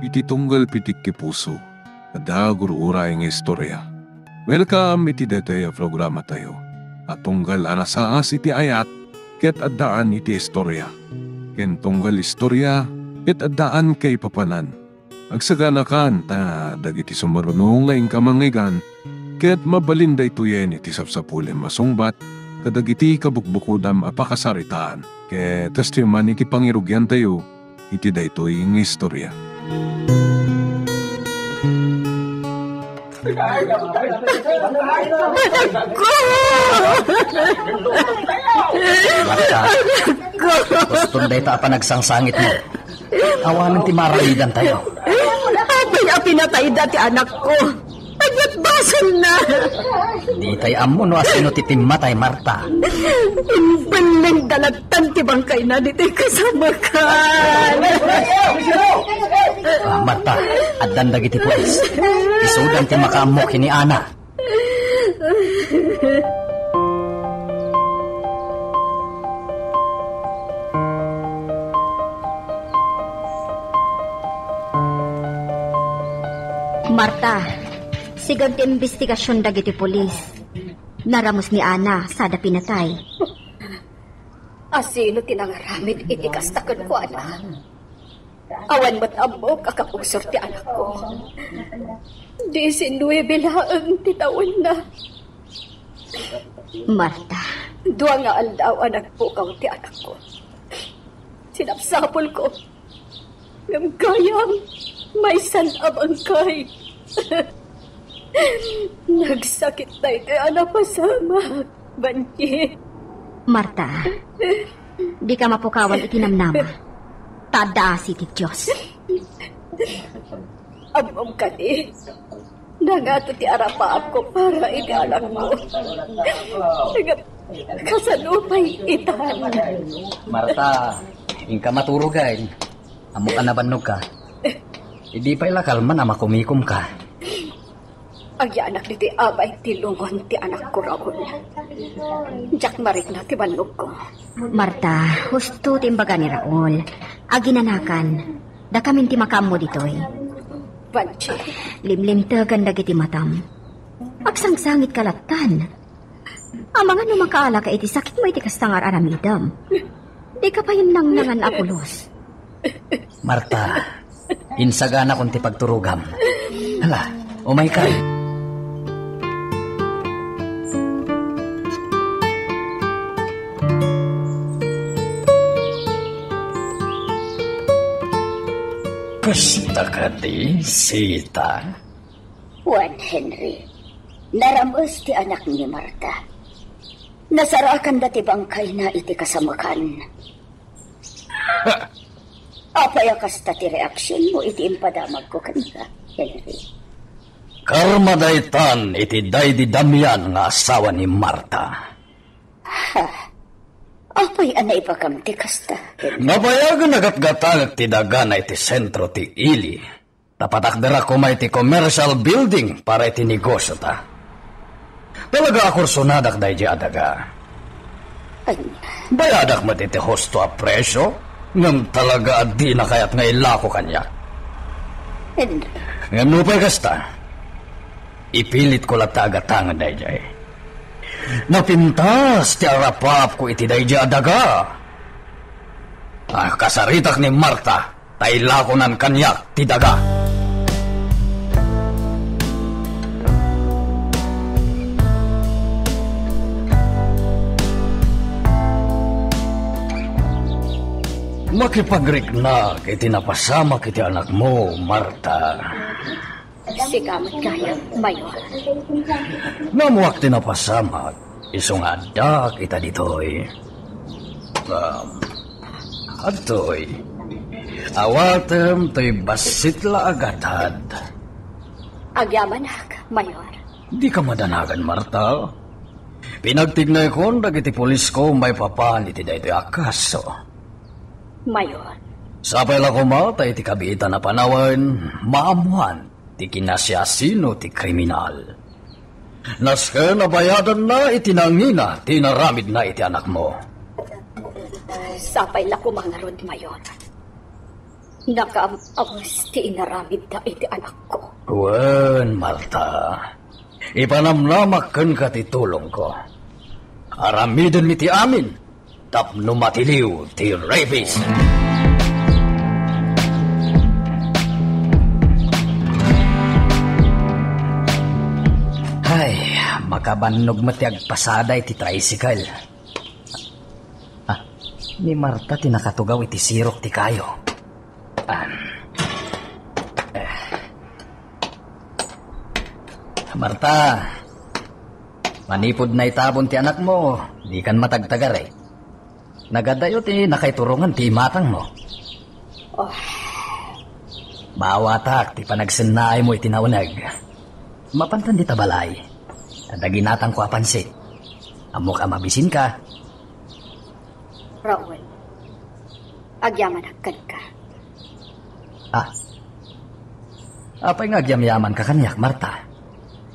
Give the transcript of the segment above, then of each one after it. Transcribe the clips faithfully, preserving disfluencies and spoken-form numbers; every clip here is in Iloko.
iti tunggal pitikki puso, adda gur-uray nga istorya. Welcome iti daytoy a programatayo a tunggal a nasaas iti ayat ket addaan iti istorya, ken tunggal istorya ket addaan kaipapanan. Agsaganakan ta dagiti sumaruno nga inka mangngeggan ket mabalin daytoyen iti sapsapulem a sungbat kadagiti kabukbukodam a pakasaritaan. Ket kastoy man iti pangirugiantayo iti daytoy nga istorya. Marta, gusto dayta a panagsangsangitmo. Awanen ti maramidantayo. Apay a pinatayda ti anakko? Ania't basolna? Ditay ammo no asino ti timmatay, Marta. Imbellengda lattan ti bangkayna ditoy kasamakan. Ah, Marta, addan dagiti pulis. Isudan ti makaammo ken ni Ana. Marta, sigun ti imbestigasion dagiti pulis. Naramos ni Ana sada pinatay. Asino ti nangaramid iti kasta kenkuana? Awan met ammok a kapusor ti anakko. Diesinuebe laeng ti taonna. Marta. Dua nga aldaw a nagpukaw ti anakko. Sinapsapulko. Ngem gayam, maysan a bangkay. Nagsakit daytoy a napasamak, Banji. Marta, dika mapukawan iti namnama. Ta adda asi ti Dios. Ammom kadi, nangato ti arapaapko para iti anakmo. Ngem kasano pay itan? Marta, inka maturogen. Ammok a nabannogka. Idi pay la kalman a makumikomka. Agyanak ditoy abay ti lungon ti anakko, Raul. Diak marikna ti bannogko. Marta, husto ti imbaga ni Raul. Aginanakan, dakamin ti makaammo ditoy. Banji. Limlimtegen dagiti matam. Agsangsangitka lattan. Amangan no makaalaka iti sakitmo iti kasta nga ar-aramidem. Dika pay nangnangan a pulos. Marta, insaganakon ti pagturogam. Hala, umayka. Kasta kadi, Sita? Wen, Henry, narames ti anak ni Marta. Nasarakanda ti bangkayna iti kasamakan. Apay a kasta ti reaksionmo iti impadamagko kenka, Henry? Karmadaytan iti daydi Damian nga asawa ni Marta. Ha? Apay a naibagam ti kasta, Henry? Nabayagen a gatgatangek ti dagana iti sentro ti ili. Ta patakderak koma iti commercial building para iti negosiota. Talaga a kursonadak daydi a daga. Ania? Bayadak met iti husto a presio, ngem talaga a dina kayat nga ilako kaniak. Henry. Ngem nupay kasta, ipilitko latta a gatangen daydiay. Napintas ti arapaapko iti daydi a daga. Ah, kasaritak ni Marta. Ta ilakonan kaniak ti daga. Makipagriknak iti napasamak iti anakmo, Marta. Sika met gayam, Mayor. Namuak ti napasamak, isu nga addak ita ditoy. Um, adtoy. Awatem toy bassit la a gatad. Agyamanak, Mayor. Dika madanagan, Marta. Pinagtignaykon dagiti pulisko maipapan iti daytoy a kaso. Mayor. Sapay la koma ta iti kabiitan a panawen, maammoan ti kinasiasino ti kriminal. Nasken a bayadanna iti nangina ti inaramidna iti anakmo. Sapay la koma ngarud, Mayor. Nakaam-awas ti inaramidda iti anakko. Wen, Marta, ipanamnamak kenka ti tulongko. Aramidenmi ti amin tapno matiliw ti rabies. Ay, makabannog met ti agpasada iti tricycle. Ah, ni Marta ti nakatugaw iti sirok ti kayo. Ah. Eh. Marta, manipud naitabon ti anakmo, dikan matagtagari. Nagadayo ti nakaiturongan ti imatangmo. Oh. Maawatak ti panagsennaaymo iti nauneg. Mapantan dita balay. Adda ginatangko a pansit. Ammok a mabisinka. Raul, agyamanak kenka. Ah. Apay nga agyamyamanka kaniak, Marta?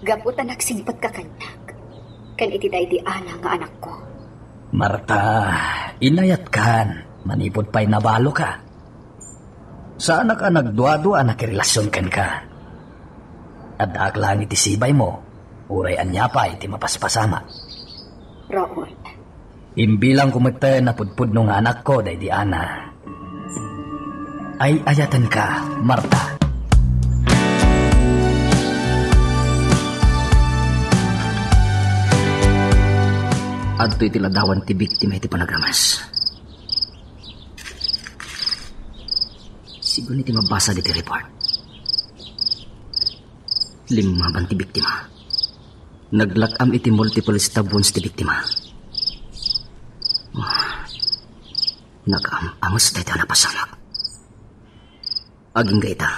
Gapu ta nagsingpetka kaniak, ken iti daydi Ana nga anakko. Marta, inayatkan, manipud pay nabaloka. Saanak a nagduadua a nakirelasion kenka. Addaak laeng iti sibaymo, uray ania pay ti mapaspasamak. Raul. Imbilangko metten a pudpudno nga anakko daydi Ana. Ay-ayatenka, Marta. Adtoy ti ladawan ti biktima iti panagramas. Sigun iti mabasa diti report. Limmaban ti biktima. Naglak-am iti multiple stab wounds ti biktima. Ah, nakaam-amas dayta a napasamak. Agingga ita,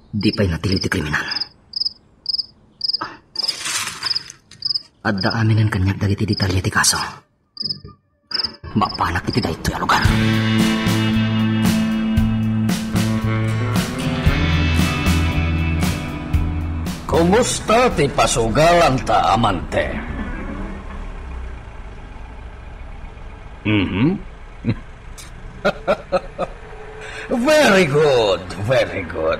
di pay natiliw ti kriminal. Adda aminen kaniak dagiti detalye ti kaso. Mapanak iti daytoy a lugar. Kumusta ti pasugalanta, amante? Mhm. Very good, very good.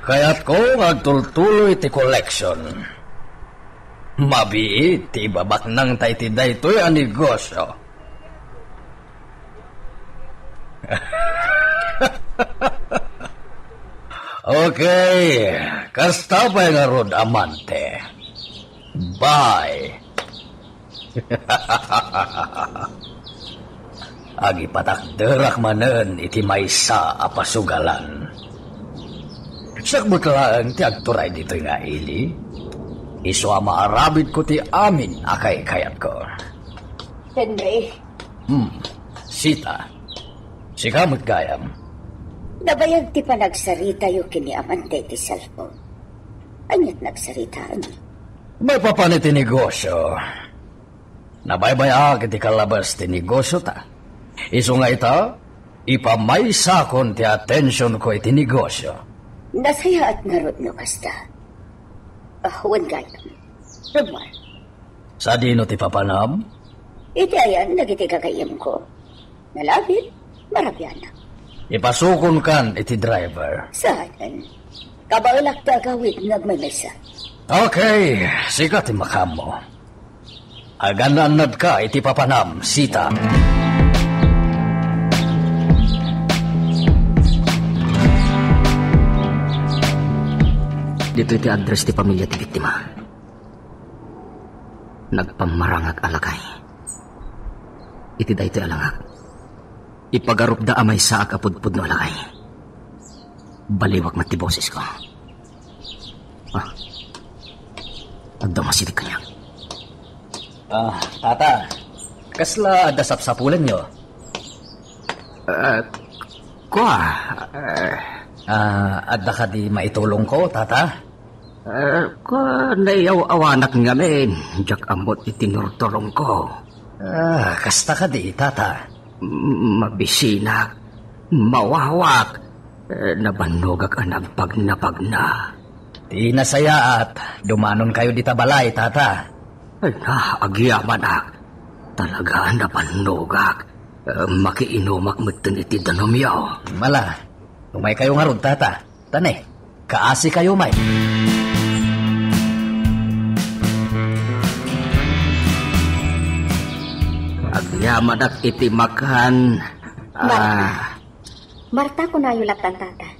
Kayatko nga agtultuloy ti collection. Mabiit ti ibabaknangta iti daytoy a negosyo. Okay, kasta pay ngarud, amante. Bye. Agipatakderak manen iti maysa a pasugalan. Siak met laeng ti agturay ditoy nga ili. Isu a maaramidko ti amin a kaykayatko. Henry. Hmm, Sita. Sika met gayam. Nabayag ti panagsaritayo ken ni amante iti cellphone. Aniat nagsaritaanyo? Maipapan iti negosyo. Nabaybayaak iti kalabas ti negosyota. Isu nga ita, ipamaysakon ti atensionko iti negosyo. Nasayaat ngarud no kasta. Ah, wen gayam. Rumar. Sadino ti papanam? Iti ayan dagiti gagayyemko. Nalabit, marabianak. Ipasukonkan iti driver. Saanen. Kabaelak ti agawid nga agmaymaysa. Okay, sika ti makaammo. Agan-annadka iti papanam, Sita. Ditoy ti address ti pamilia ti biktima. Nagpammarangak a lakay. Iti daytoy a langak, ipagarupda a maysaak a pudpudno a lakay. Baliwak met ti bosesko. Ah. Adda masidik kaniak. Ah, tata, kasla adda sapsapulenyo? Ah, kua, ah. Ah, adda kadi maitulongko, tata? Ah, kua, naiyaw-awanak ngamin, diak ammot iti nurturongko. Ah, kasta kadi, tata? M-, mabisinak, mawawak, eh, nabannogak a nagpagnapagna. Ti nasayaat, dumanonkayo dita balay, tata. Ay na, agyamanak. Talaga, nabannogak. Eh, makiinumak metten iti danumyo. Mala, umaykayo ngarud, tata. Tane, kaasikayo, may. Agyamanak iti makan. Marta. Ah. Marta, kunayo lattan, tata.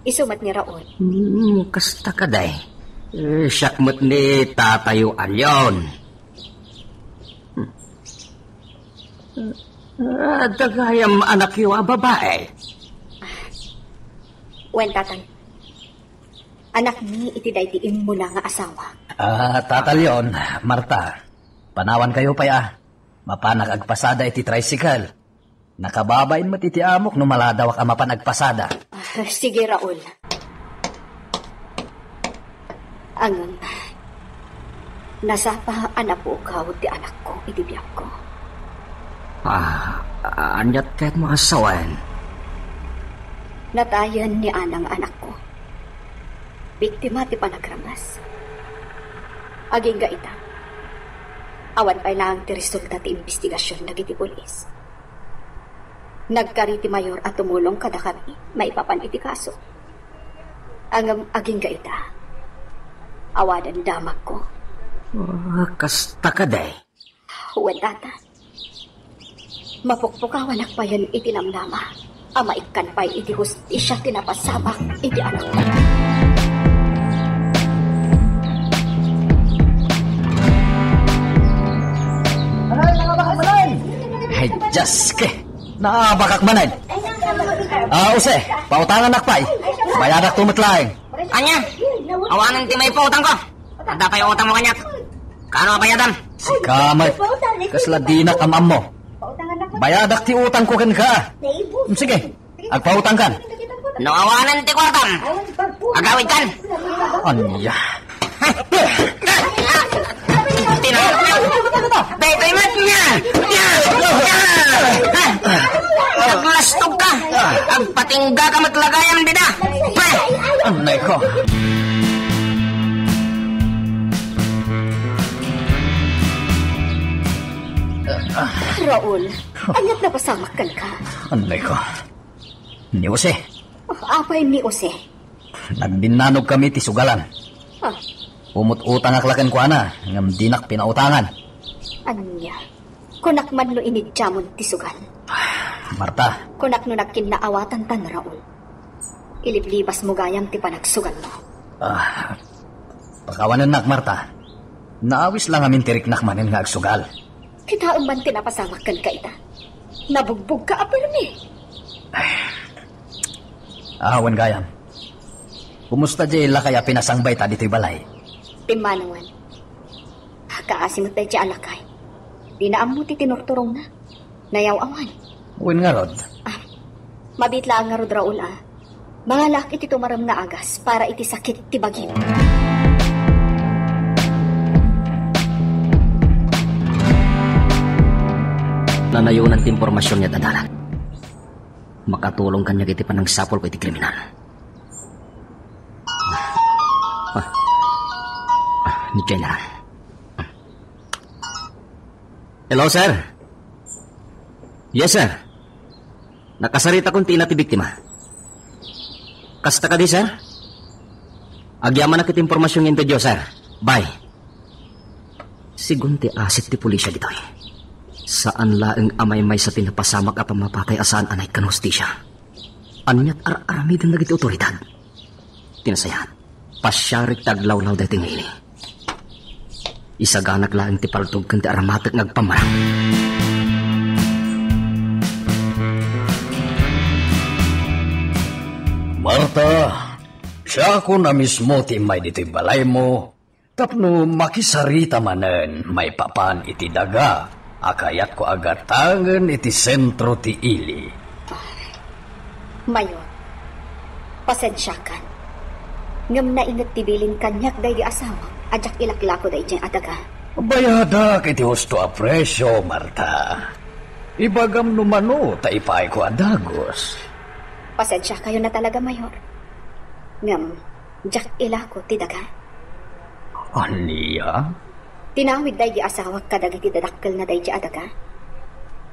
Isu met ni Raul. Hmm, kasta kadi. Eh, siak met ni tatayo a Leon. Ah, adda gayam anakyo a babai? Wen, tatang. Anakmi iti daydi immuna nga asawa. Ah, Tata Leon, Marta, panawankayo pay a. Mapanak agpasada iti tricycle. Nakababain met iti amok no maladawak a mapan agpasada. Ah, sige, Raul. Ngem, nasapa a napukaw ti anakko iti biagko. Ah, aniat kayatmo a sawen? Natayen ni Ana nga anakko. Biktima ti panagrames. Agingga ita, awan pay laeng ti resulta ti imbestigasion dagiti pulis. Nagkari ti mayor a tumulong kadakami maipapan iti kaso. Ngem agingga ita, awanen damagko. Ah, kasta kadi? Wen, tata. Mapukpukawanak payen iti namnama a maikkan pay iti hustisia ti napasamak iti anakko. Ay, Diyos ke! Naabakak manen! Ah, Jose, pautanganak pay. Bayadak tu met laeng. Ania? Awanen ti maipautangko. Adda pay utangmo kaniak. Kaano a bayadam? Sika met. Kasla dinak am-ammo. Bayadak ti utangko kenka. Sige, agpautangkan. No awanen ti kuartam, agawidkan. Ania? Tina-, daytoy met niya. Aglastog ka. Agpatingga ka met la gayam dida. Anay ko. Raul, aniat napasamak kenka? Anay ko. Ni Jose. Ah, apay ni Jose? Nagbinnanogkami ti sugalan. Ah. Umut-utangak la kenkuana, ngem dinak pinautangan. Ania? Kunak man no inidiamon ti sugal. Marta. Kunak no nagkinnaawatantan, Raul. Iliblibasmo gayam ti panagsugalmo. Ah, pakawanennak, Marta. Naawis la ngamin ti riknak manen nga agsugal. Kitaem man ti napasamak kenka ita. Nabugbogka a permi. Awan gayam. Kumusta diay lakay a pinasangbayta ditoy balay? Pimmanawen. Kaasi met daydiay a lakay. Dina ammo ti tinurturongna. Nayaw-awan. Wen ngarud? Ah, mabiit laeng ngarud, Raul, a. Mangalaak iti tumarem nga agas para iti sakit ti bagim. Nanayonan ti impormasion nga dadalan. Makatulong kaniak iti panangsapulko iti kriminal. Ah. Ah, ni General. Hello, sir. Yes, sir. Nakasaritakon ti ina ti biktima. Kasta kadi, sir? Agyamanak iti impormasion nga intedyo, sir. Bye. Sigun ti asit ti pulisya ditoy. Saan laeng a maymaysa ti napasamak a pammapatay a saan a naikkan hustisya. Aniat ar-aramiden dagiti otoridad? Ti nasayaat, pasiarek ti aglawlaw daytoy nga ili. Isaganak laeng ti paltog ken ti aramatek nga agpammarang. Marta, siakon a mismo ti immay ditoy balaymo tapno makisarita manen maipapan iti daga a kayatko a gatangen iti sentro ti ili. Mayor, pasensiakan. Ngem nainget ti bilin kaniak daydi asawak a diak ilaklako daydiay a daga. Bayadak iti husto a presio, Marta. Ibagam no mano ta ipaayko a dagus. Pasensiakayon a talaga, Mayor. Ngem, diak ilako ti daga. Ania? Tinawid daydi asawak kadagiti dadakkelna daydi a daga.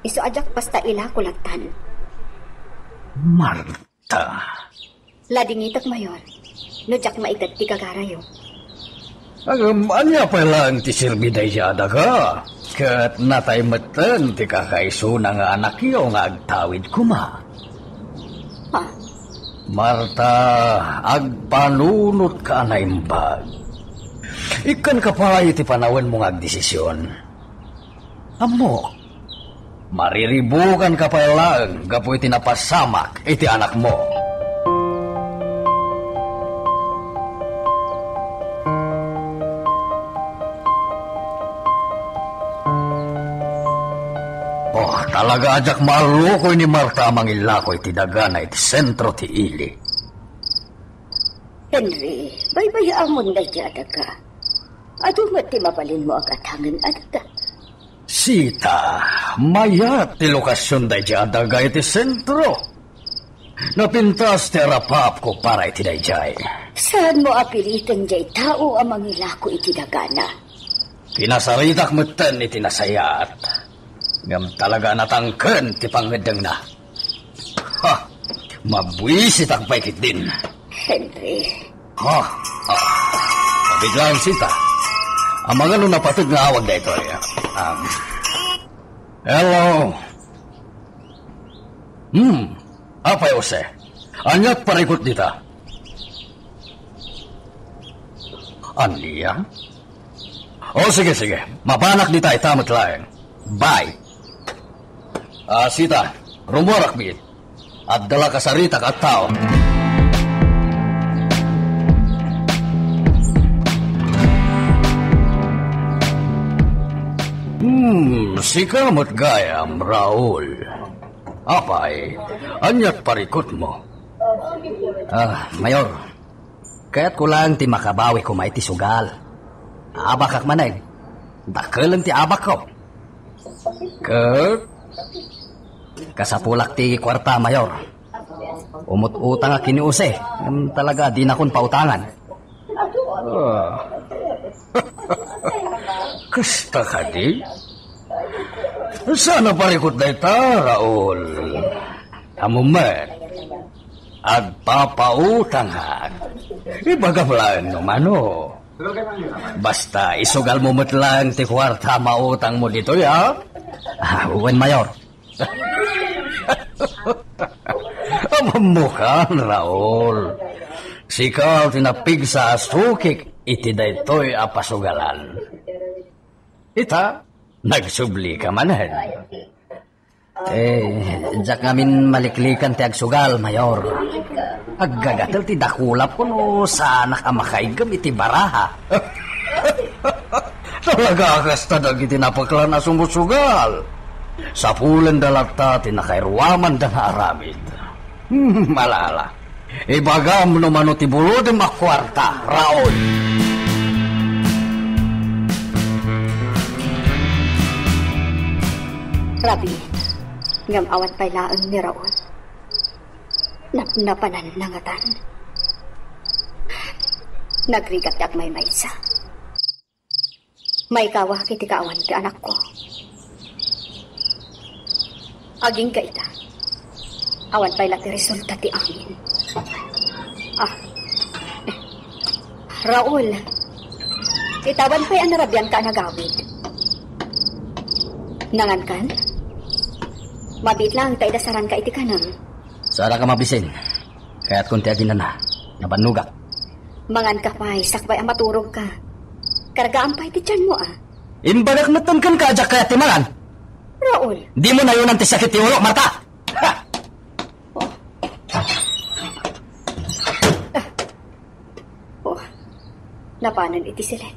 Isu a diak basta ilako lattan. Marta. Ladingitek, Mayor, no diak maited ti gagarayo. Ngem, ania pay laeng ti serbi daydi a daga? Ket natay metten ti kakaisuna nga anakyo nga agtawid koma. Ha? Marta, agpanunotka a naimbag. Ikkanka pay iti panawenmo nga agdesision. Ammok, mariribukanka pay laeng gapu iti napasamak iti anakmo. Oh, talaga a diak maallukoy ni Marta a mangillako iti dagana iti sentro ti ili. Henry, baybay-amon daydi a daga. Adu met ti mabalinmo a gatangen a daga. Sita, mayat ti lokasion daydi a daga iti sentro. Napintas ti arapaapko para iti daydiay. Saanmo a piliten diay tao a mangilako iti dagana? Pinasaritak metten iti nasayaat. Ngem talaga a natangken ti pangngeddengna. Ha! Mabuisitak pay ketdin. Henry. Ha? Ha? Mabiit laeng, Sita. Amangan no napateg nga awag daytoy. Um, hello? Hmm. Apay, Jose? Ania't parikut dita? Ania? O, sige, sige. Mapanak dita ita met laeng. Bye. Ah, Sita, rumuarak biit. Adda la kasaritak a tao. Hmm, sika met gayam, Raul. Apay, ania't parikutmo? Ah, Mayor, kayatko laeng ti makabawi koma iti sugal. Abakak manen. Dakkel ti abakko. Ket kasapulak ti kuarta, Mayor. Umut-utangak ken ni Jose, ngem talaga dinakon pautangan. Ah. Kasta kadi? Saan a parikut dayta, Raul? Ammom met, agpapautangak. Ibagam laeng no mano. Basta isugalmo met laeng ti kuarta a mautangmo ditoy, a? Ah, wen, Mayor. Ammomkan, Raul. Sika ti napigsa a sukik iti daytoy a pasugalan. Ita, nagsublika manen. Eh, diak ngamin maliklikan ti agsugal, Mayor. Aggagatel ti dakulapko no saanak a makaiggem iti baraha. Talaga a kasta dagiti napeklan a sumusugal. Sapulenda latta ti nakairwamanda nga aramid. Hmm, ala, ala. Ibagam no mano ti bulodem a kuarta, Raul. Rabiit, ngem awan pay laeng ni Raul. Napnapananna ngatan. Nagrigat ti agmaymaysa. Maikawak iti kaawan ti anakko. Agingga ita. Awan pay la ti resulta ti amin. Ah. Raul, ita awan pay a narabianka a nagawid. Nangankan? Mabiit laeng ta idasaranka iti kanam. Sara ka mabisin. Kayatkon ti aginana. Nabannogak. Manganka pay, sakbay a maturogka. Kargaam pay ti tianmo, a. Imbadak metten kenka a diak kayat ti mangan. Raul. Dimo nayonan ti sakit ti ulo, Marta! Ha! Oh. Ah. Oh. Napanen iti silet.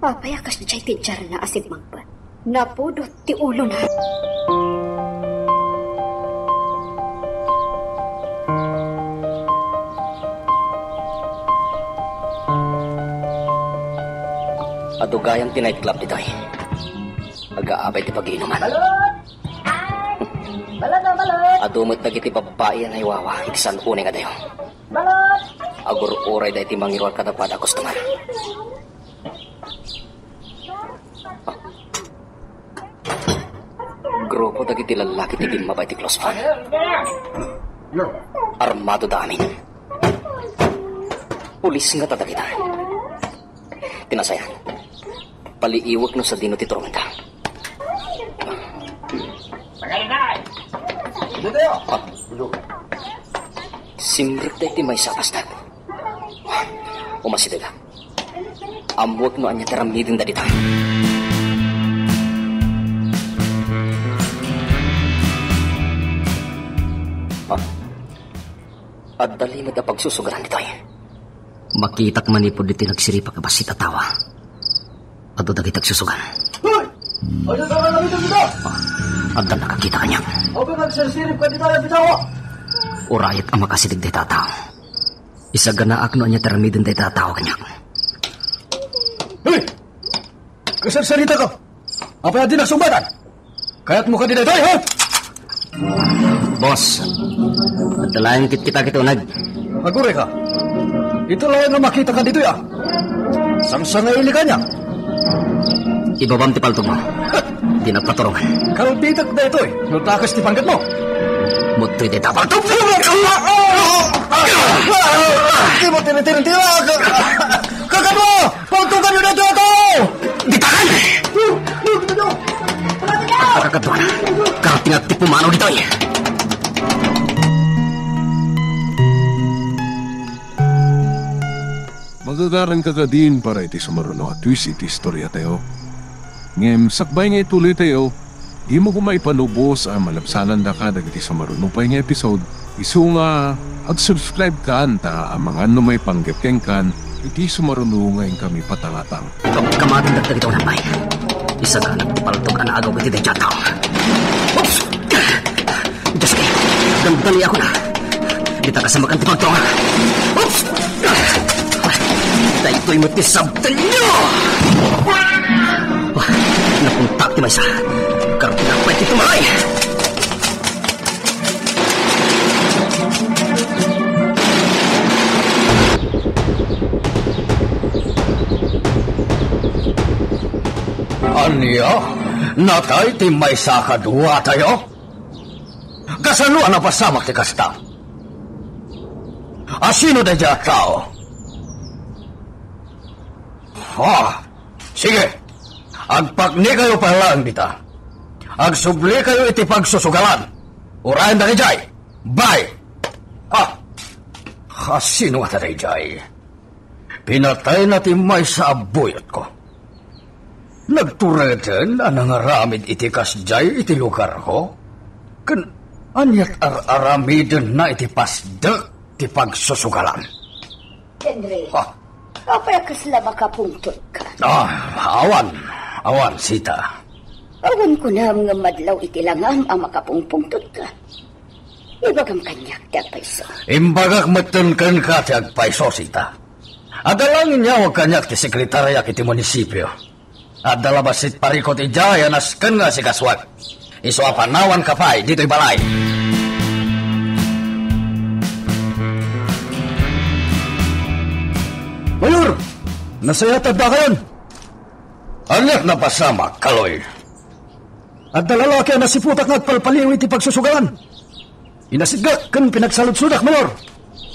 Apay a kasdiay ti diarna a simmangpet? Napudot ti ulona. Adu gayam ti nightclub ditoy. Agaabay ti pagiinuman. Balot! Ay! Balot, oh, balot! Adu met dagiti babbai a naiwawa iti san unay nga dayo. Balot! Agur-urayda iti mangiruar kadakuada a customer. Grupo dagiti lallaki ti bimmaba iti close fire. Armadoda amin. Pulis ngata dagita. Ti nasayan, paliiwek no sadino ti turongenda. Ah. Simrekda iti maysa a pastak. Umasidegak. Ammoek no ania ti aramidenda dita. Ah, adda limed a pagsusugaran ditoy. Makitak manipud ditoy nagsiripag a bassit a tawa. Adu dagiti agsusugan. Hoy! Adu dagiti agsusugan! Ah, adda nakakita kaniak. Apay nga agsirsirip ka dita a tawa? Urayek a makasideg dayta a tao. Isaganaak no ania ti aramiden dayta a tao kaniak. Hoy! Kasarsarita ka! Apay a dinak sungbatan? Kayatmo kadi daytoy, ha? Boss, adda laeng kitkita iti uneg. Aguray ka. Ita laeng a makita ka ditoy, a. Sangsangaili ka ania. Ibabam ti paltogmo. Dinak paturongan. Kalbitek daytoy. No dakes ti panggepmo. Muttoy dayta a paltog. Di mo tinitirintirak. Kakadua! Pagtuganyo daytoy a tao! Ditakan! Pagkakaduana, karatingak ti pumanaw ditoy. Magagaran ka kadin para iti sumaruno a twist iti istoriatayo. Ngem sakbay nga ituloytayo, dimo koma ipanubos a malabsanandaka dagiti sumaruno pay nga episode, isu nga ag-subscribe kan ta amangan no maipanggep kenkan iti sumaruno nga inkami patangatang. Pagkamatin dagdagiti unapay, isaganak ti paltog a naagaw iti dayta a tao. Oops! Diyos ko, dandani ako na. Dita kasamakan ti pagtuang. Oops! Daytoy met ti sabtenyo! Napuntak ti maysa. Karapnak pay ti tumaray! Ania? Natay ti maysa kaduatayo? Kasano a napasamak ti kasta? A sino daydiay a tao? Ha? Sige. Agpaknikayo pay laeng dita. Agsublikayo iti pagsusugalan. Urayen dagijay. Bye. Ha? A sino ngata daydiay? Pinatayna ti maysa a buyotko. Nagtureden a nangaramid iti kasdiay iti lugarko? Ken aniat ar-aramidenna iti pasdek ti pagsusugalan? Henry, ha? Apay a kasla makapungtodka? Ah, awan. Awan, Sita. Awan kunam nga madlaw iti langam a makapungpungtodka. Ibagam kaniak ti agpayso. Imbagak metten kenka ti agpayso, Sita. Adda laeng inyawag kaniak ti sekretariak iti munisipio. Adda la bassit parikut idiay a nasken nga asikasuak. Isu a panawanka pay ditoy balay. Mayor! Nasayaat a addakayon! Aniat napasamak, Kaloy? Adda lalaki a nasiputak nga agpalpaliw iti pagsusugalan. Inasitgak ken pinagsaludsodak, Mayor.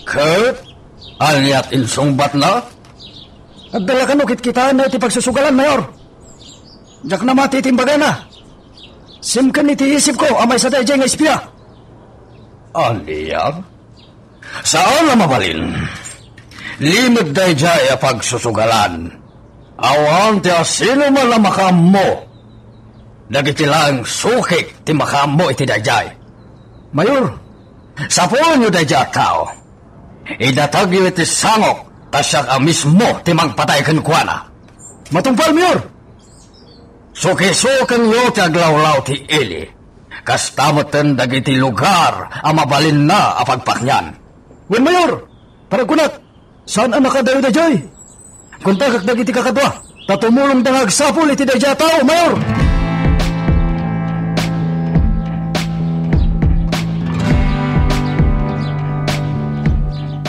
Ket aniat insungbatna? Adda la kano kitkitaenna iti pagsusugalan, Mayor. Diak namati iti imbagana. Simken iti isipko a maysa daydiay nga espia. Ania? Saan a mabalin. Limed daydiay a pagsusugalan. Awan ti asinoman a makaammo. Dagiti laeng sukik ti makaammo iti daydiay. Mayor, sapuenyo daydiay a tao. Idatagyo iti sangok ta siak a mismo ti mangpatay kenkuana. Matungpal, Mayor! Sukisukenyo ti aglawlaw ti ili. Kasta metten dagiti lugar a mabalinna a pagpaknian. Wen, Mayor, paragkunak, saan a makadayo daydiay. Kontakek dagiti kakadua, ta tumulongda nga agsapul iti daydiay a tao, Mayor!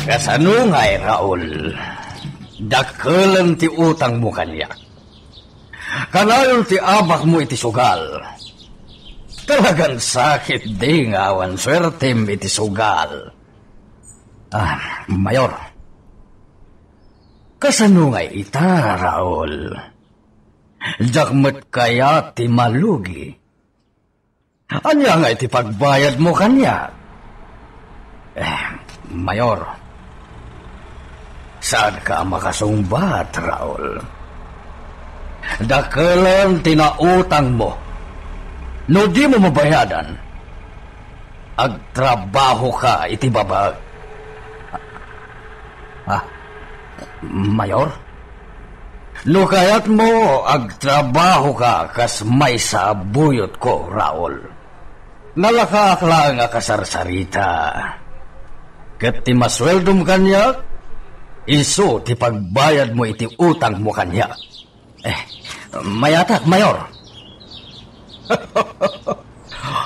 Kasano ngay, Raul? Dakkelen ti utangmo kaniak. Kanayon ti abakmo iti sugal. Talagan sakit di nga awan suertem iti sugal. Ah, Mayor, kasano ngay ita, Raul? Diak met kayat ti malugi. Ania ngay ti pagbayadmo kaniak? Eh, Mayor, saanka a makasungbat, Raul. Dakelen ti nautangmo. No dimo mabayadan, agtrabahoka iti babaek. Ah, Mayor? No kayatmo, agtrabahoka kas maysa a buyotko, Raul. Nalakaak laeng a kasarsarita. Ket ti masueldom kaniak, isu ti pagbayadmo iti utangmo kaniak. Eh, mayatak, Mayor.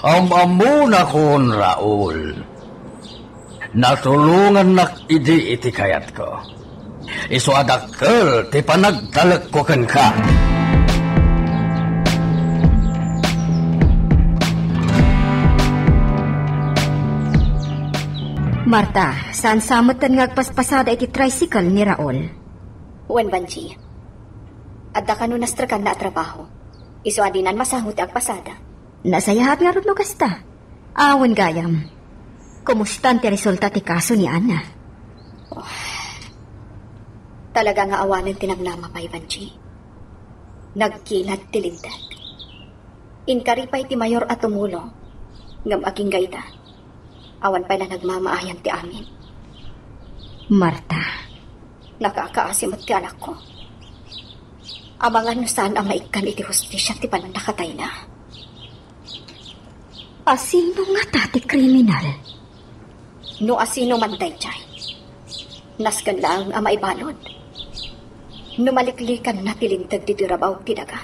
Am-ammonakon, Raul. Natulongannak idi iti kayatko. Isu a dakkel ti panagtalekko kenka. Marta, saan sa metten nga agpaspasada iti tricycle ni Raul? Wen, Vangie. Adda kano nastrekanna a trabaho. Isu a dinan masango ti agpasada. Nasayaat ngarud no kasta. Awan gayam. Kumustan ti resulta ti kaso ni Ana? Oh, talaga nga awanen ti namnama pay, Vangie. Nagkilat ti linteg. Inkari pay ti mayor a tumulong, ngem agingga ita, awan pay la nagmamaayan ti amin. Marta. Nakakaasi met ti anakko. Amangan no saan a maikkan iti hustisia ti panannakatayna. Asino ngata ti kriminal? No asino man daydiay, nasken laeng a maibalud. No maliklikanna ti linteg ditoy rabaw ti daga,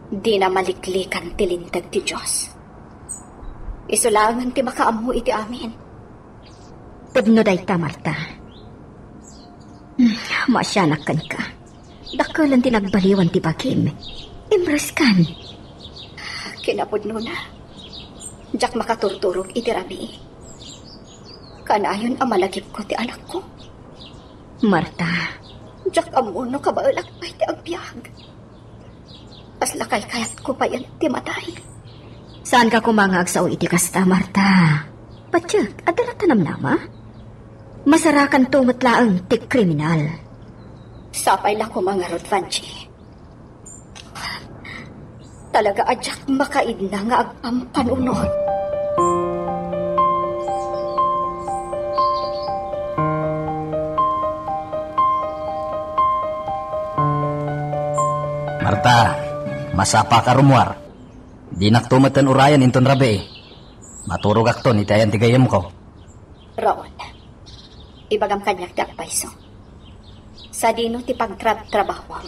dina maliklikan ti linteg ti Dios. Isu laengen ti makaammo iti amin. Tapno dayta, Marta. Hmm, maasianak kenka. Dakkelen ti nagbaliwan ti bagim. Imreskan. Kinapudnona, diak makaturturog iti rabii. Kanayon a malagipko ti anakko. Marta. Diak ammo no kabaelak pay ti agbiag. Kasla kaykayatko payen ti matay. Saanka koma nga agsao iti kasta, Marta. Patiek, adda latta namnama? Masarakanto met laeng ti kriminal. Sapay la koma ngarud, Vangie. Talaga a diak makaidna nga agpampanunot. Marta, masapaka rummuar. Dinakto metten urayen inton rabii. Maturogakton iti ayan ti gayyemko. Raul, ibagam kaniak ti agpayso. Sadino ti pagtrabtrabahoam?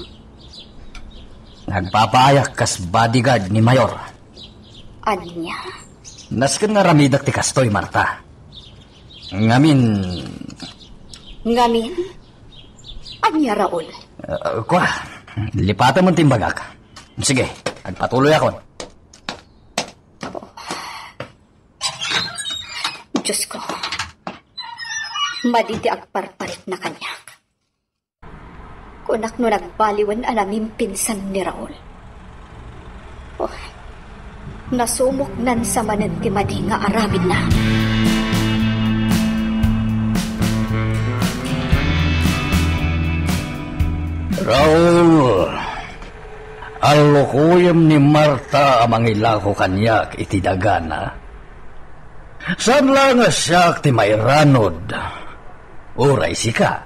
Nagpapaayak kas bodyguard ni Mayor. Ania? Nasken nga aramidek ti kastoy, Marta. Ngamin. Ngamin? Ania, Raul? Uh, kwa, lipatem ti imbagak. Sige, agpatuloyakon. Diosko, madi ti agparparikna kaniak. Kunak no nagbaliwen a namimpinsan ni Raul. Oh, nasumoknan sa manen ti madi nga aramidna. Raul, allukoyem ni Marta a mangilako kaniak iti dagana. Saan la nga siak ti mairanod, uray sika.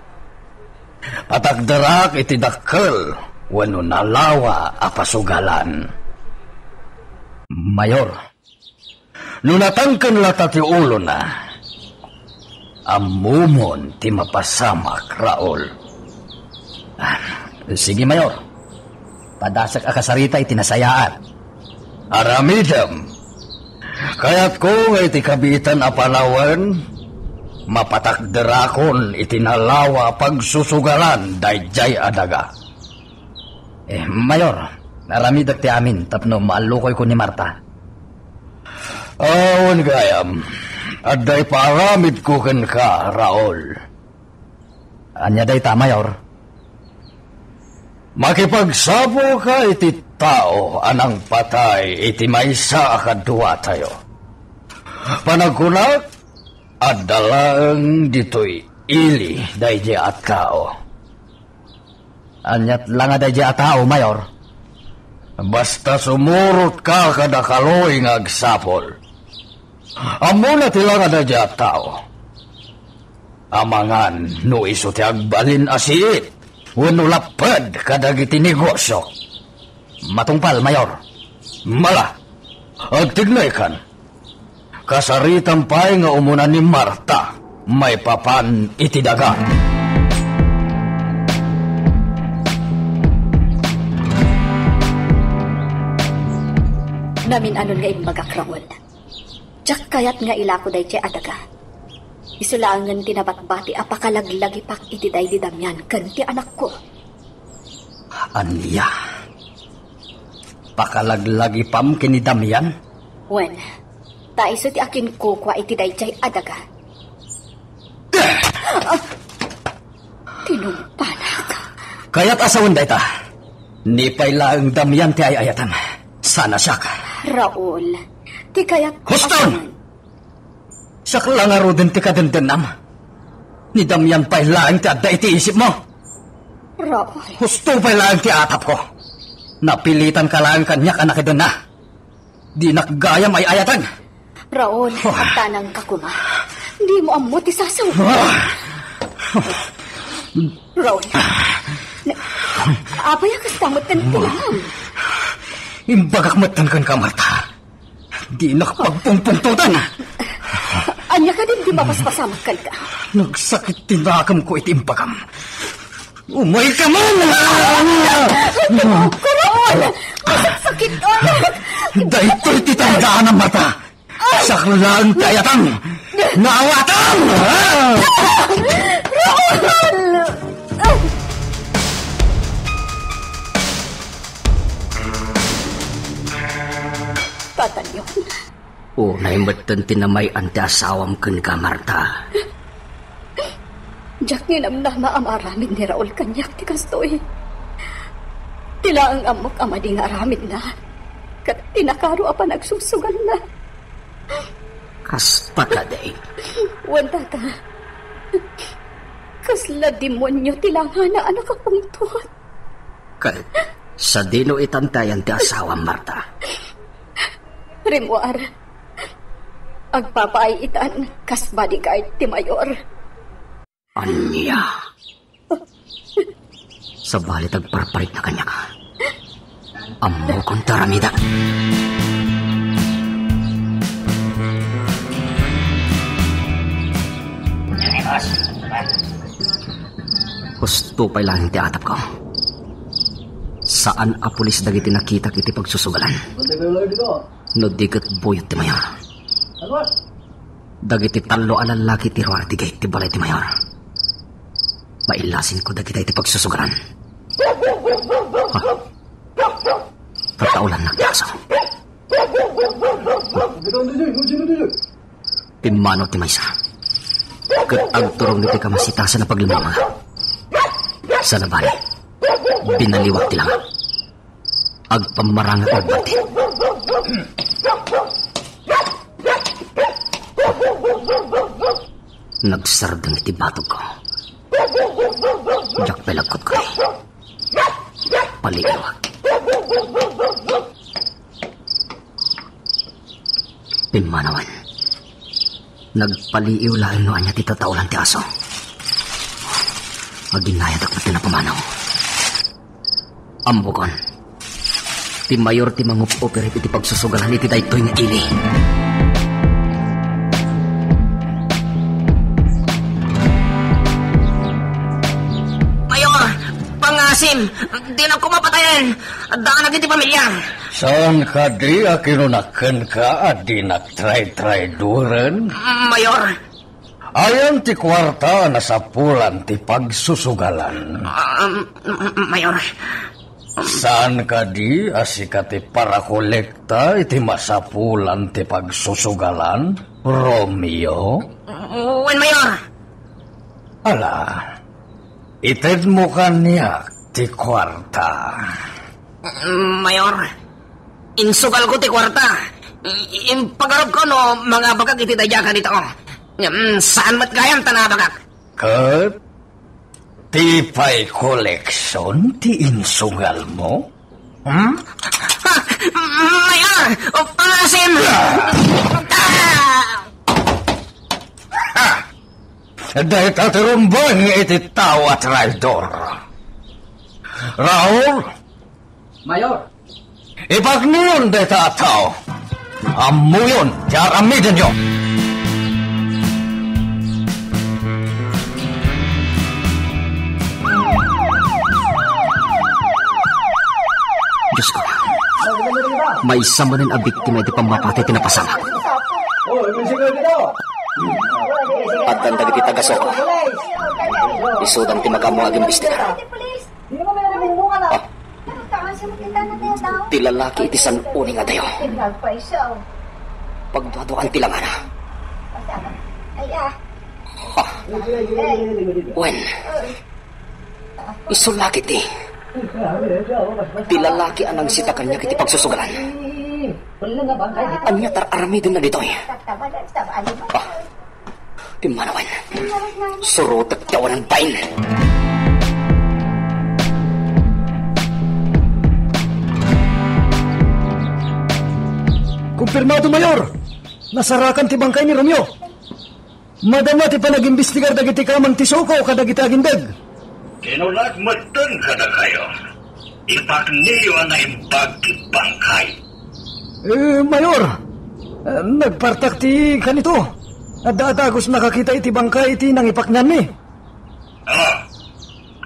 Patakderak iti dakkel wenno nalawa a pasugalan. Mayor, no natangken latta ti ulona, ammomon ti mapasamak, Raul. Ah, sige, Mayor. Padasek a kasarita iti nasayaat. Aramidem. Kayatko nga iti kabiitan a panawen, mapatakderakon iti nalawa a pagsusugalan daydiay a daga. Eh, Mayor, aramidek ti amin tapno maallukoyko ni Marta. Awan gayam. Adda ipaaramidko kenka, Raul. Ania dayta, Mayor? Makipagsapulka iti tao a nangpatay iti maysa a kaduatayo. Panagkunak, adda laeng ditoy ili daydiay a tao. Aniat la nga daydiay a tao, Mayor? Basta sumurotka kada kaloy nga agsapul. Ammona ti la nga daydiay a tao. Amangan no isu ti agbalin a siit wenno lapped kadagiti negosio. Matungpal, Mayor. Mala, agtignaykan. Kasaritam pay nga umuna ni Marta maipapan iti daga. Namin-anon nga imbagak, Raul. Diak kayat nga ilako daydiay a daga. Isu laengen ti nabatbati a pakalaglagipak iti daydi Damian ken ti anakko. Ania? Pakalaglagipam ken ni Damian? Wen, ta isu ti akinkukua iti daydiay a daga. Ah! Tinumpanak. Kayat a sawen dayta. Ni pay laeng Damian ti ay-ayatem. Saan a siak. Raul, ti kayat Huston! Siak la ngaruden ti kadendennam. Ni Damian pay laeng ti adda iti isipmo. Raul. Husto pay laeng ti atapko. Napilitanka laeng kaniak a nakidenna. Dinak gayam ay-ayaten. Raul, Oh. Tanangka koma. Dimo ammo ti sasaw. Ah. Raul. Na, apay a kasta metten ti langam? Imbagak metten kenka, Marta. Dinak pagpungpungtotan. Ania kadin ti mapaspasamak kenka? Nagsakit ti nakemko iti imbagam. Umayka man! Raul! Masakit, anak! Daytoy ti tandaanam, Marta. Siak laeng ti ayatam! Naawatam! Raul! Tatalion. Unay metten ti namay-an ti asawam kenka, Marta. Diak ninamnama a maaramid ni Raul kaniak ti kastoy. Ti laeng ammok a madi nga aramidna, ket ti nakaro a panagsusugalna. Kasta kadi? Wen, tata. Kasla demonio ti langana a nakapungtot. Ket sadino itan ti ayan ti asawam, Marta? Rimmuar, agpapaay itan kas bodyguard ti mayor. Ania? Sabali ti agparparikna kaniak. Ammokon ti aramidek. Husto pay laeng ti atapko. Saan a pulis dagiti nakitak iti pagsusugalan. No di ket buyot ti mayor. Dagiti tallo a lallaki ti ruar ti gate ti balay ti mayor. Maillasinko dagita iti pagsusugalan. Ha? Tataolannak ti aso. Pimmanaw ti maysa. Ket agturong iti kamasitasan a paglimlamaga. Sana bali, binaliwak ti langam. Agpammarangak nga agbalti. Nagsardeng iti batogko. Diak pay lagkot kadi. Paliiwak. Pimmanawen. Nagpaliiw laeng no ania ti tataolan ti aso. Aginayadak met ti napamanaw. Ammokon, ti mayor ti mangup-uperip iti pagsusugalan iti daytoy nga ili. Mayor, pangasim, dinak koma patayen. Adda anak iti pamilya. Saan kadi a kinunak kenka a dinak traytrayduren? Mayor. Ayan ti kuarta a nasapulan ti pagsusugalan? Um, Mayor. Saan kadi a sika ti parakolekta iti masapulan ti pagsusugalan, Romeo? Wen, Mayor. Ala, itedmo kaniak ti kuarta. Mayor, insugalko ti kuarta. I-, impagarupko no mangabagak iti daydiay a kanito. Ngem saan met gayam ta naabagak. Ket ti pay koleksion ti insugalmo? Hmm? Ah, Mayor! O, pangasim! Ah! Dayta ti rumbeng iti tao a traidor. Raul, Mayor. Ipagnion dayta a tao. Ammoyon ti aramidenyo. Diyos ko, maysa manen a biktima iti pammapatay ti napasamak. Addan dagiti taga-Soco. Isudan ti makaammo nga agimbestigar. Ah. Ti lalaki iti san-uning adayo. Pagduaduaan ti langana. Ah. Wen, isu la ketdi ti lalaki a nangsita kaniak iti pagsusugalan. Ania ti ar-aramidenna ditoy? Ah. Pimmanawen. Surotek ti awanan bain. Kumpirmado, Mayor! Nasarakan ti bangkay ni Romeo. Madama ti panagimbestigar dagiti kamang ti Soco kadagiti agindeg. Kinunak metten kadakayo. Ipakniyo a naimbag ti bangkay. Eh, Mayor, eh, nagpartak ti kanito. Adda a dagus nakakita iti bangkay iti nangipaknianmi. Ah,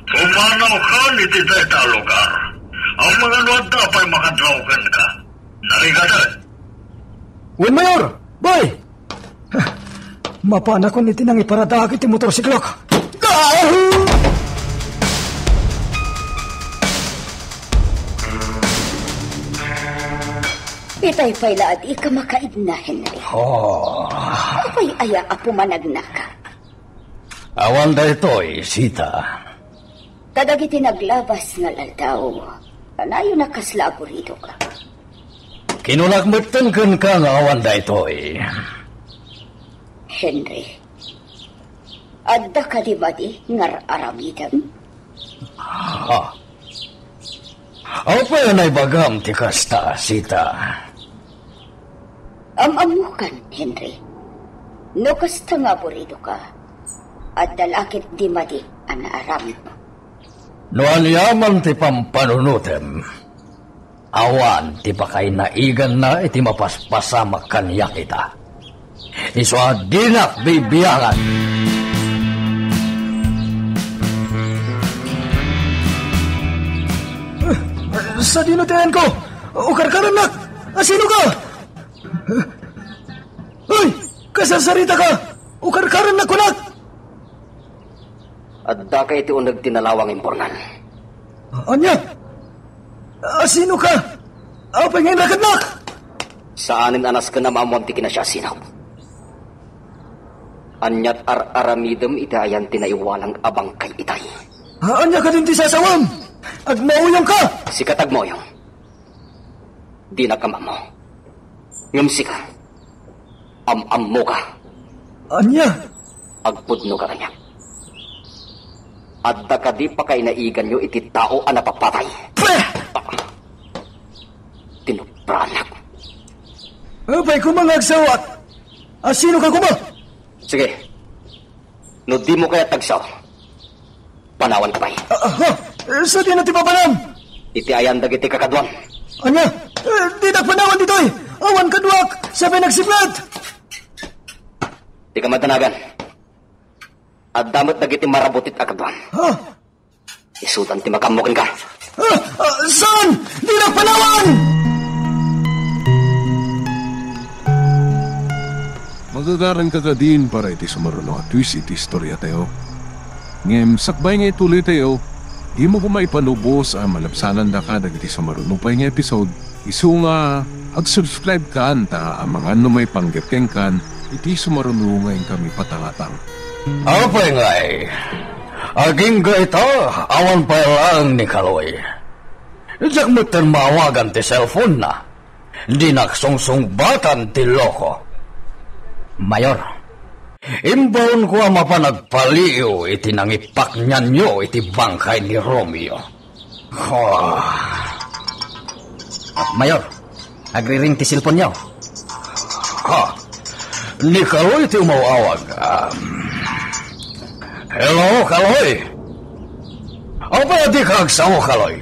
pumanaw kan iti dayta a lugar. Amangan no adda pay makadlaw kenka. Narigaten. Wen, Mayor! Boy! Mapanakon iti nangiparadaak iti motorsiklok. Ah! Itay pay la a dika makaidna, Henry. Oh. Apay aya a pumanagnaka? Awan daytoy, Sita. Kadagiti naglabas nga aldaw, kanayon a kasla aburidoka. Kinunak metten kenka nga awan daytoy. Henry, adda kadi madi nga ar-aramidem? Ha? Apay a naibagam ti kasta, Sita? Am-ammokan, Henry. No kasta nga aburidoka, adda la ketdi madi a naaramidmo. No aniaman ti pampanunotem, awan ti pakainaiganna iti mapaspasamak kaniak ita. Isu a dinak bibiangan. Sadino ti ayanko? Ukarkarannak! Asino ka? Uy! Kasarsaritaka! Ukarkarannak kunak! Addaka iti uneg ti nalawa nga imburnal. Ania? Asino ka? Apay nga inrakadnak? Saanen a nasken a maammoam ti kinasiasinak. Aniat ar-aramidem iti ayan ti naiwalang a bangkay itay? Ania kadin ti sasawam? Agmauyong ka! Sika ti agmauyong. Dinak ammo. Ngem sika, am-ammoka. Ania? Agpudnoka kaniak. Adda kadi pakainaiganyo iti tao a napapatay? Pah! Ah, tinupranak. Apay koma nga agsawak? Asino ka koma? Sige. No dimo kayat agsao, panawanka pay. Ah, ah, sadino ti papanam? Iti ayan dagiti kakaduam. Ania? Eh, dinak panawan ditoy. Awan kaduak. Sapay nagsipnget. Dika madanagan. Adda met dagiti marabutit a kaduam. Ha? Isudan ti makaammo kenka. Ah, ah, saan? Dinak panawan! Magagaranka kadin para iti sumaruno a twist iti istoriatayo. Ngem sakbay nga ituloytayo, Dimo koma ipanubos a malabsanandaka dagiti sumaruno pay nga episode, isu nga ag-subscribe kan ta amangan no maipanggep kenkan iti sumaruno nga inkami patangatang. Apay ngay, agingga ita, awan pay laeng ni Kaloy. Diak metten maawagan ti cellphone-na. Dinak sungsungbatan ti loko. Mayor, imbaonko a mapan agpaliiw iti nangipaknianyo iti bangkay ni Romeo. Ah. Mayor, agriring ti cellphone-yo. Ha? Ni Kaloy ti umaw-awag. Um, hello, Kaloy? Apay a dika agsao, Kaloy?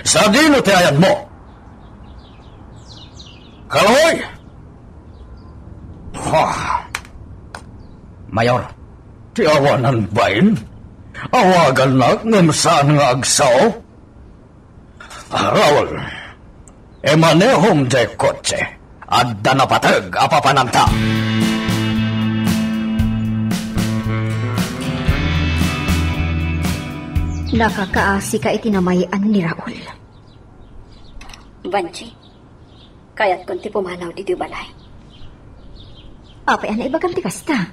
Sadino ti ayanmo? Kaloy! Ha? Mayor. Ti awanan bain? Awagannak ngem saan nga agsao? Ah, Raul, imanehom jay kotse. Adda napateg a papananta. Nakakaasika iti namay-an ni Raul. Vanji, kayatkon ti pumanaw ditoy balay. Apay a naibagam ti kasta?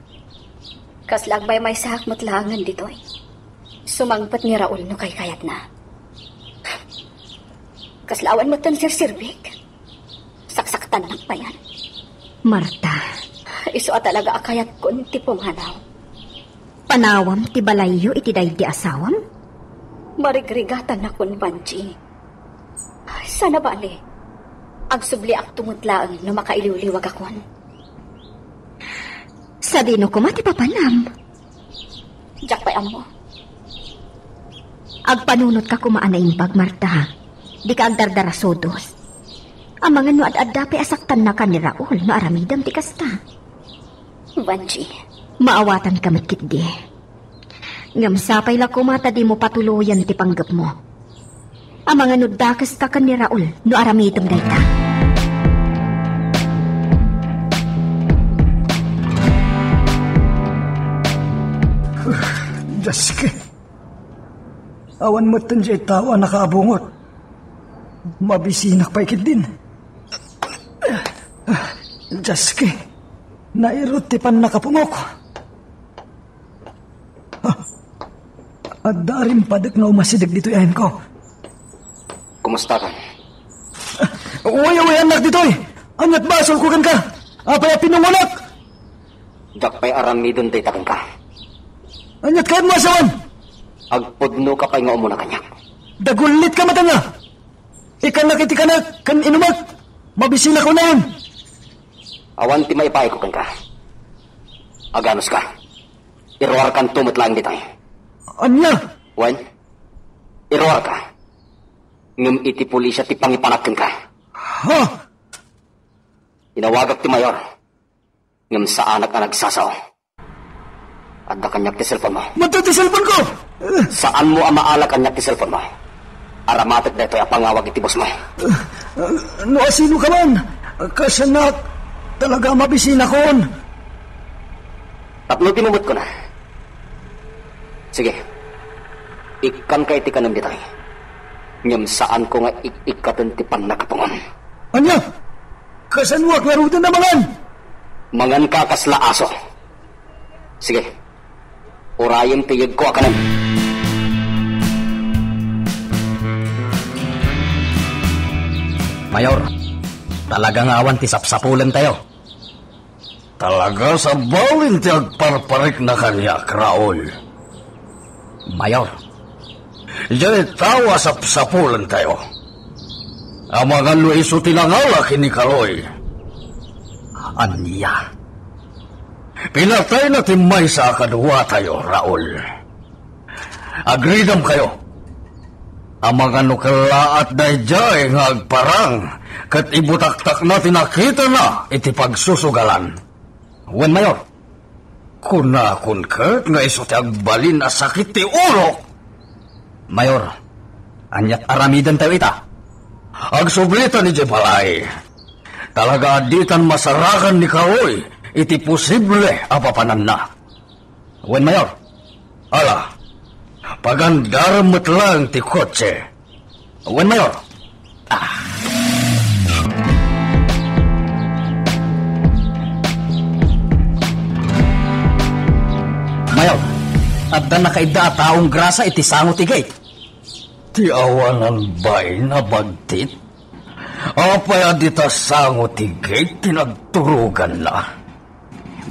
Kasla agmaymaysaak met laengen ditoy. Sumangpet ni Raul no kaykayatna. Kasla awan metten serserbik. Saksaktannak payen. Marta. Isu a talaga a kayatkon ti pumanaw. Panawam ti balayyo iti daydi asawam? Marigrigatannakon, Vanji. Sana bale, agsubliakto met laeng no makailiwliwagakon. Sadino koma ti papanam? Diak pay ammo. Agpanunotka koma a naimbag, Marta. Dika agdardarasudos. Amangan no ad-adda pay a saktannaka ni Raul no aramidem ti kasta. Vanji. Maawatanka met ketdi. Ngem sapay la koma ta dimo patuloyen ti panggepmo. Amangan no dakeska ken ni Raul no aramidem dayta. Dios ko. Awan metten diay tao a nakaabungot. Mabisinak pay ketdin. Dios ko. Nairut ti pannakapungok. Ah, adda rimpadek nga umasideg ditoy ayanko. Kumustakan? Uyaw-uyaannak ditoy. Ania't basolko kenka? Apay a pinungonak? Diak pay aramiden dayta kenka. Ania't kayatmo a sawen? Agpudnoka pay nga umuna kaniak. Dagullitka met ania? Ikkannak iti kanek ken inumek. Mabisinak unayen. Awan ti maipaayko kenka. Aganuska. Iruarkanto met laeng ditoy. Ania? Wen, iruarka. Ngem iti pulisia ti pangipanak kenka. Ha? Inawagak ti mayor, ngem saanak a nagsasao. Adda kaniak ti cellphone-mo. Madto ti cellphone-ko! Saanmo a maala kaniak ti cellphone-mo. Aramatek daytoy a pangawag iti boss-mo. No asinoka man, kasanak, talaga mabisinakon. Tapno ti mumut ko na. Sige. Ikkanka iti kanem ditoy. Ngem saanko nga ik-ikkaten ti pannakapungom. Ania? Kasanoak ngaruden a mangan? Manganka kasla aso. Sige. Urayem ti yegko a kanem. Mayor, talaga nga awan ti sapsapulentayo. Talaga sabali ti agparparikna kaniak, Raul. Mayor. Diay tao a sapsapulentayo. Amangan no isu ti nangala ken ni Kaloy. Ania? Pinatayna ti maysa a kaduatayo, Raul. Agridamkayo. Amangan no kellaat daydiay nga agparang ket ibutaktakna ti nakitana iti pagsusugalan. Wen, Mayor, kunakon ket nga isu ti agbalin a sakit ti ulok. Mayor, ania't aramidentayo ita? Agsublitan idiay balay. Talaga a ditan masarakan ni Kaloy iti posible a papananna. Wen, Mayor, ala, Pagandarem met laeng ti kotse. Wen, Mayor. Ah. Mayor, adda nakaidda a taong grasa iti sango ti gate. Ti awanan bain a bagtit? Apay a dita sango ti gate ti nagturoganna?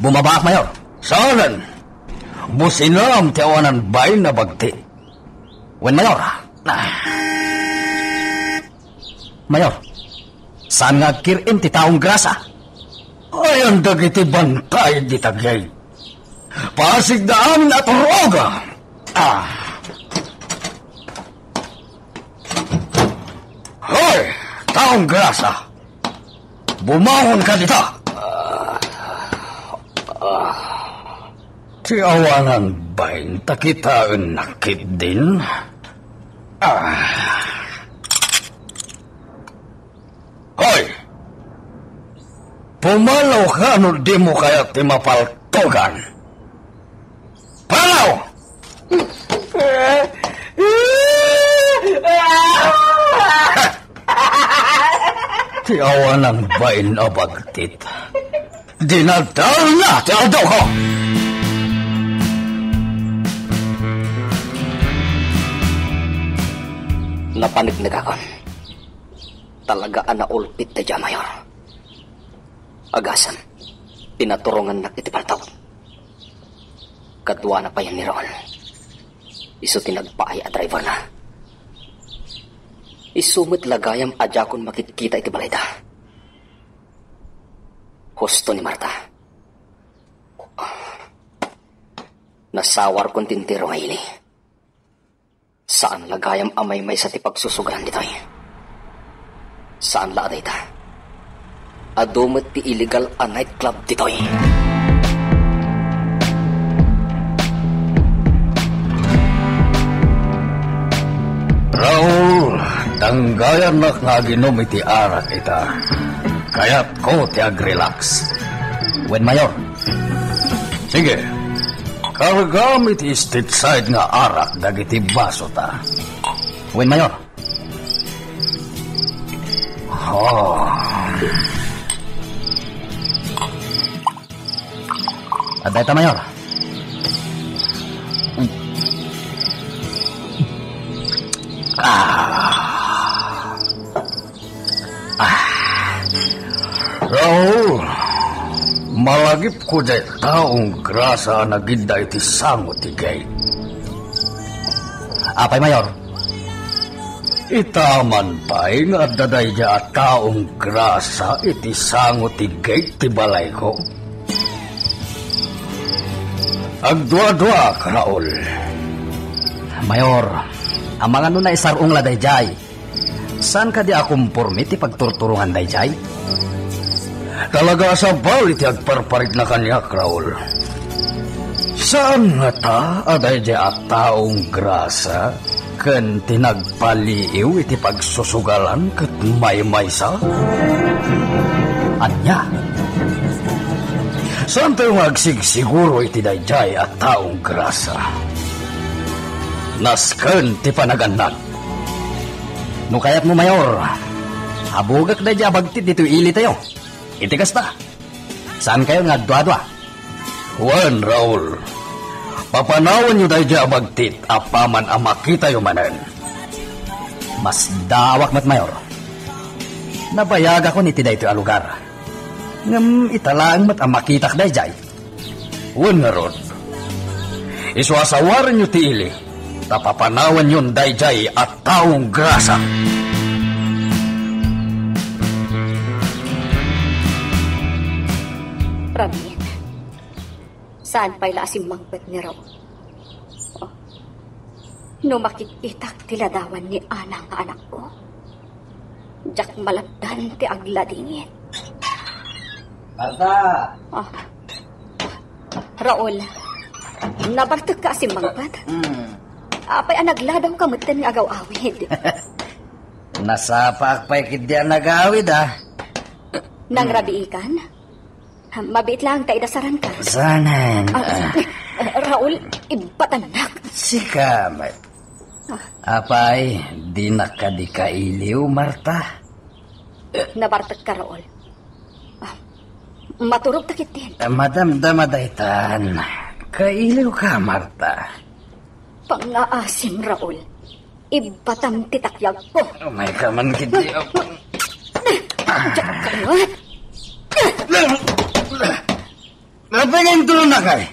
Bumabaak, Mayor. Saanen? Businam ti awanan bain a bagtit. Wen, Mayor. Ah. Mayor, saan nga agkir-im ti taong grasa? Ayan dagiti bantay dita gate. Pasigda amin a turoga. Ah. Hoy, taong grasa. Bumangon ka dita. Ti awanan bain ta kitaennak ketdin. Ah. Hoy! Pumanaw ka no dimo kayat ti mapaltogan. Panaw! Ti awanan bain a bagtit. Dinadalna ti aldaw ko! Napanegnegakon. Talaga a naulpit daydiay a Mayor. Agasem, pinaturongannak iti paltaw. Kaduana pay ni Raul. Isu ti nagpaay a driverna. Isu met la gayam a diakon makitkita iti balayda. Husto ni Marta. Nasawarkon ti entero nga ili. Saan la gayam a maymaysa ti pagsusugalan ditoy. Saan la a dayta. Adu met ti illegal a nightclub ditoy. Raul, danggayannak nga aginom iti arak ita. Kayatko ti agrelax. Wen, Mayor. Sige. Kargam iti state side nga arak dagiti basota. Wen, Mayor. Oh. Adda ita, Mayor. Ah. Ah. Raul, malagipko diay taong grasa a nagidda iti sango ti gate. Apay, Mayor? Ita man pay nga adda daydiay a taong grasa iti sango ti gate ti balayko. Agduaduak, Raul. Mayor, amangan no naisar-ong la daydiay. Saan kadi a komporme ti pagturturongan daydiay? Talaga a sabali ti agparparikna kaniak, Raul. Saan ngata a daydiay a taong grasa ken ti nagpaliiw iti pagsusugalan ket maymaysa? Ania? Saantayo nga agsigsiguro iti daydiay a taong grasa? Nasken ti panagannad. No kayatmo, Mayor, abugek daydiay a bagtit ditoy ilitayo. Iti kasta, saankayo nga agduadua. Wen, Raul, papanawanyo daydiay a bagtit apaman a makitayo manen. Masdaawak met, Mayor. Nabayagakon iti daytoy a lugar. Ngem ita laeng met a makitak daydiay. Wen ngarud, isu a sawarenyo ti ili, ta papanawanyon daydiay a taong grasa. Ramin, saan pay la a simmangpet ni Raul? Oh. No makitkitak ti ladawan ni Ana nga anakko, diak malabdan ti agladingit. Marta! Ah. Raul, nabartekka a simmangpet? Hmm. Apay a nagladawka metten nga agaw-awid? Nasapaak pay ketdi a nagawid, ah. Nangrabiikan? Mabiit laeng ta idasaranka. Saanen? Ah, Raul, ibbatannak. Sika met. Apay, dinak kadi kailiw, Marta? Nabartekka, Raul. Ah, maturogta ketdin. Ah, madamdama daytan. Kailiwka, Marta. Pangngaasim, Raul. Ibbatam ti takyagko. Umayka man ketdi. Diak kayat. Apay nga intulonnak, ay?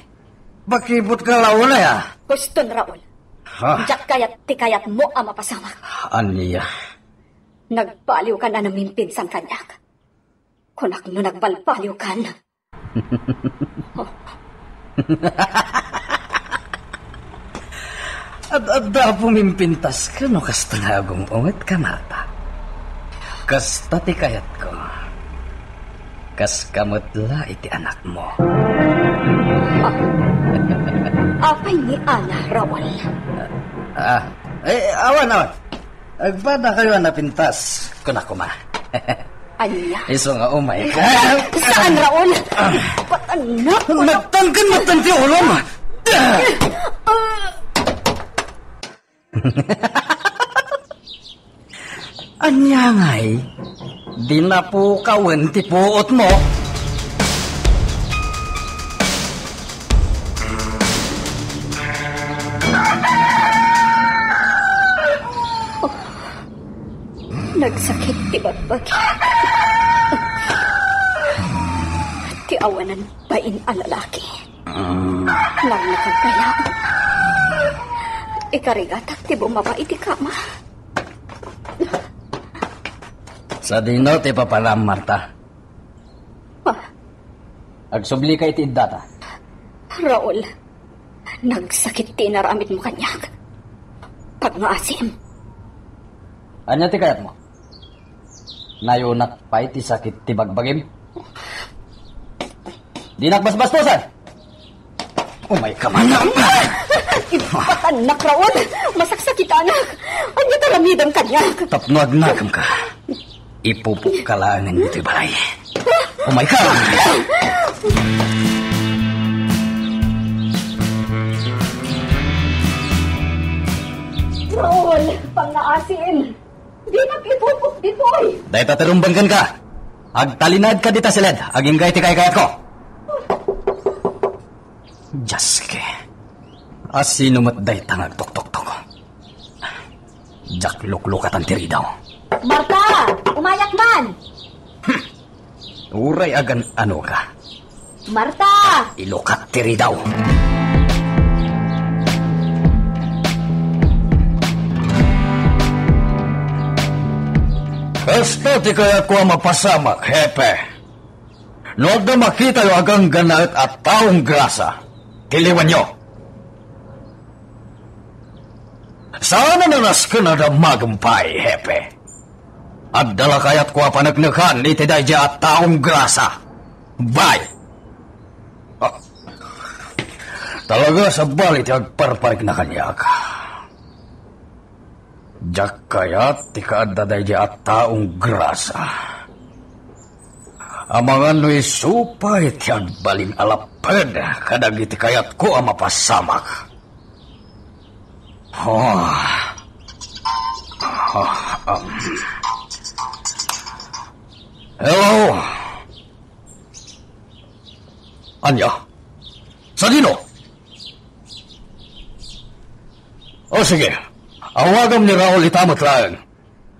Bakibutka la unay, a? Huston, Raul. Ha? Diak kayat ti kayatmo a mapasamak. Ania? Nagbaliwkan a namimpinsan kaniak. Kunak no nagbalbaliwkan. Ad-adda a pumimpintaska no kasta nga agung-ungetka, Marta. Kasta ti kayatko. Kaska met la iti anakmo. Ah, apay ni Ana, Raul? Ah, eh, awan, awan. Agpadakayo a napintas, kunak koma. Ania? Isu nga umayka. Saan, Raul? Patannak, kunak. Nagtangkan, nagtan ti ulom. Ah. Ania ngay? Di napukawen ti puotmo? Nagsakit ti bagbagi. Ti awanan bain a lalaki. Narnakan kaya? Ikarigatak ti bumaba iti kama. Sadino ti papanam, Marta? Ah. Agsublika iti iddata. Raul, nagsakit ti inaramidmo kaniak. Pagngaasim. Ania ti kayatmo? Nayunak pay ti sakit ti bagbagim? Dinak basbastosen! Umayka man! Ipatannak, Raul! Masaksakitanak! Ania ti aramidem kaniak? Tapno agnakem ka, ipupok ka laengen ditoy balay. Umayka! Raul, pangngaasim! Dinak ipupok ditoy. Dayta ti rumbeng kenka. Agtalinaedka dita siled, agingga iti kaykayatko. Dios ke. Asino met dayta nga agtuktoktok? Diak luklukatan ti ridaw. Marta! Umayak man! Hmm. Uray agan-ano ka. Marta! Ilukat ti ridaw. Kasta ti kayatko a mapasamak, Hepe. No adda makitayo a gangganaet a taong grasa, tiliwenyo. Saan a nanasken a damagem pay, Hepe. Adda la kayatko a paneknekan iti daydiay a taong grasa. Bay! Ah, talaga, sabali ti agparparikna kaniak. Diak kayat ti kaadda daydiay a taong grasa. Amangan no isu pay ti agbalin a lapped kadagiti kayatko a mapasamak. Ah. Ah, um. Hello? Ania? Sadino? O sige, awagam ni Raul ita met laeng.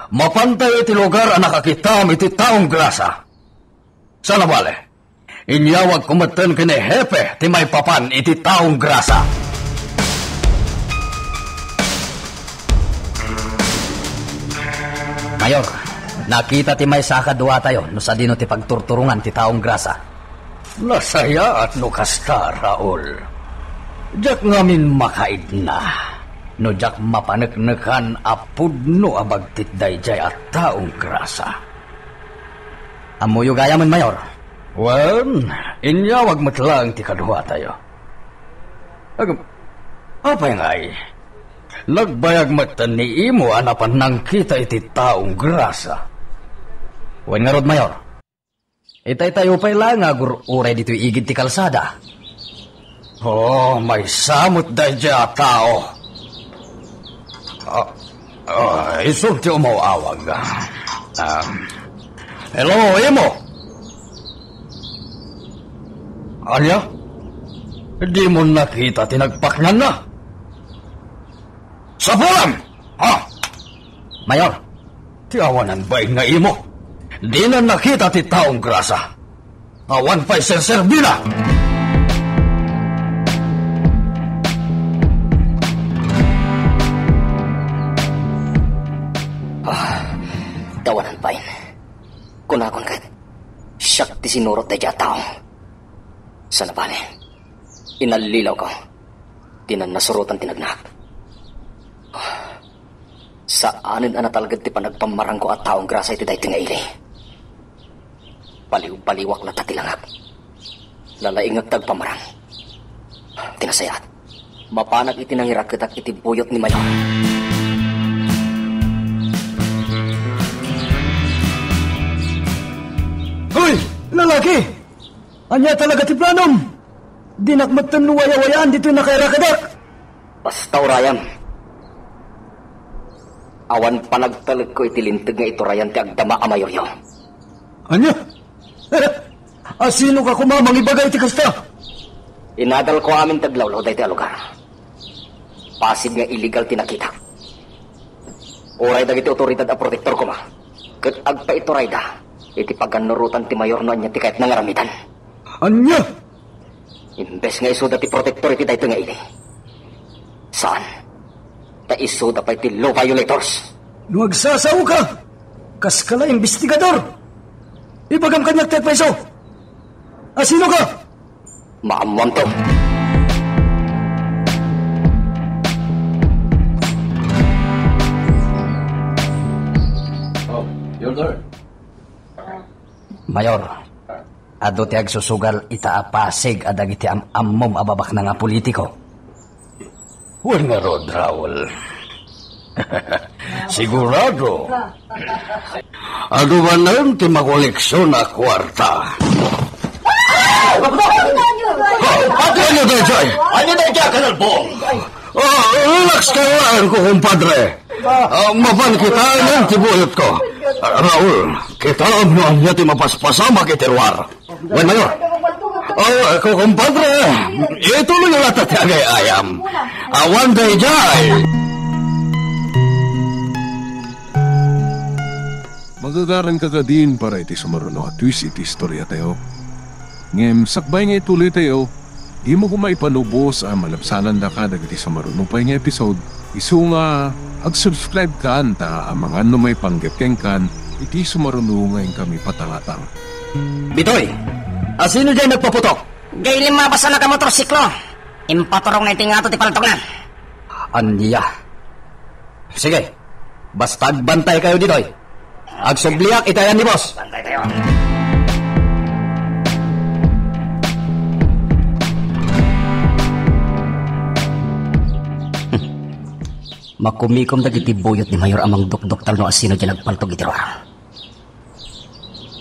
Mapantayo iti lugar a nakakitam iti taong grasa. Sana bale, inyawagko metten ken ni Hepe ti maipapan iti taong grasa. Mayor, nakita ti maysa a kaduatayo no sadino ti pagturturongan ti taong grasa. Nasayaat no kasta, Raul. Diak ngamin makaidna no diak mapaneknekan a pudno a bagtit daydiay a taong grasa. Ammoyo gayamen, Mayor. Wen, inyawag met laeng ti kaduatayo. Agam, apay ngay? Nagbayag met ni Imo a napan nangkita iti taong grasa. Wen ngarud, Mayor. Itaytayo pay la nga agur-uray ditoy igid ti kalsada. Oh, maysa met daydiay a tao. Ah, ah, isu ti umaw-awag. Ah, hello, Imo. Ania? Dimo nakita ti nagpaknanna? Sapulam! Ha? Mayor. Ti awanan bain nga Imo. Dina nakita ti taong grasa. Awan pay serserbina. Ah, ti awanan bain. Kunakon ket, siak ti sinurot daydiay a tao. Sa nabali, inallilawko ti nannasurotan ti nagnaak. Saanen a natalged ti panagpammarangko a taong grasa iti daytoy nga ili. Baliw-baliwak latta ti langak. Lalaingek ti agpammarang. Ti nasayaat, mapanak iti nangirakedak iti buyot ni Mayor. Hoy, lalaki! Ania talaga ti planom? Dinak metten no wayawayaan ditoy nakairakedak. Basta urayam. Awan panagtalekko iti linteg nga iturayan ti agdama a mayoryo. Ania? Asino ka koma mangibaga iti kasta? Inadalko amin ti aglawlaw daytoy a lugar. Pasig nga illegal ti nakitak. Uray dagiti otoridad a protektor koma, ket agpaiturayda iti pagannurotan ti mayor no ania ti kayatna nga aramidan. Ania? Imbes nga isuda ti protektor iti daytoy nga ili, saan, ta isuda pay ti law violators. No agsasaoka, kaska la imbestigador. Ibagam kaniak ti agpaiso. Asino ka? Maammoanto. Oh, your turn. Mayor, adu ti agsusugal ita a pasig a dagiti am-ammom a babaknang a politiko. Wen ngarud, Raul. Sigurado. Adu manen ti makoleksion a kuarta. Ania daydiay? Ania daydiay, Colonel Bong? Ah, relax ka lang, kukumpadre. Ah, mapan kitaen ti buyotko. Ah, Raul, kitaem no ania ti mapaspasamak iti ruar. Wen, Mayor. Oh, kukumpadre, ituloy latta ti agay-ayam. Awan daydiay. Magagaran ka kadin para iti sumaruno a twist iti istoriatayo. Ngem sakbay nga ituloytayo, dimo koma ipanubos a malabsanandaka dagiti sumaruno pay nga episode, isu nga ag-subscribe kan ta amangan no maipanggep kenkan iti sumaruno nga inkami patangatang. Bitoy, asino diay nagpaputok? Diay limmabas a nagamotorsiklo. Impaturongna iti ngato ti paltogna. Ania? Sige, basta agbantaykayo ditoy. Agsubliak iti ayan ni boss. Bantaykayo. Makumikom dagiti buyot ni Mayor a mangdukduktal no asino diay nagpaltog iti ruar.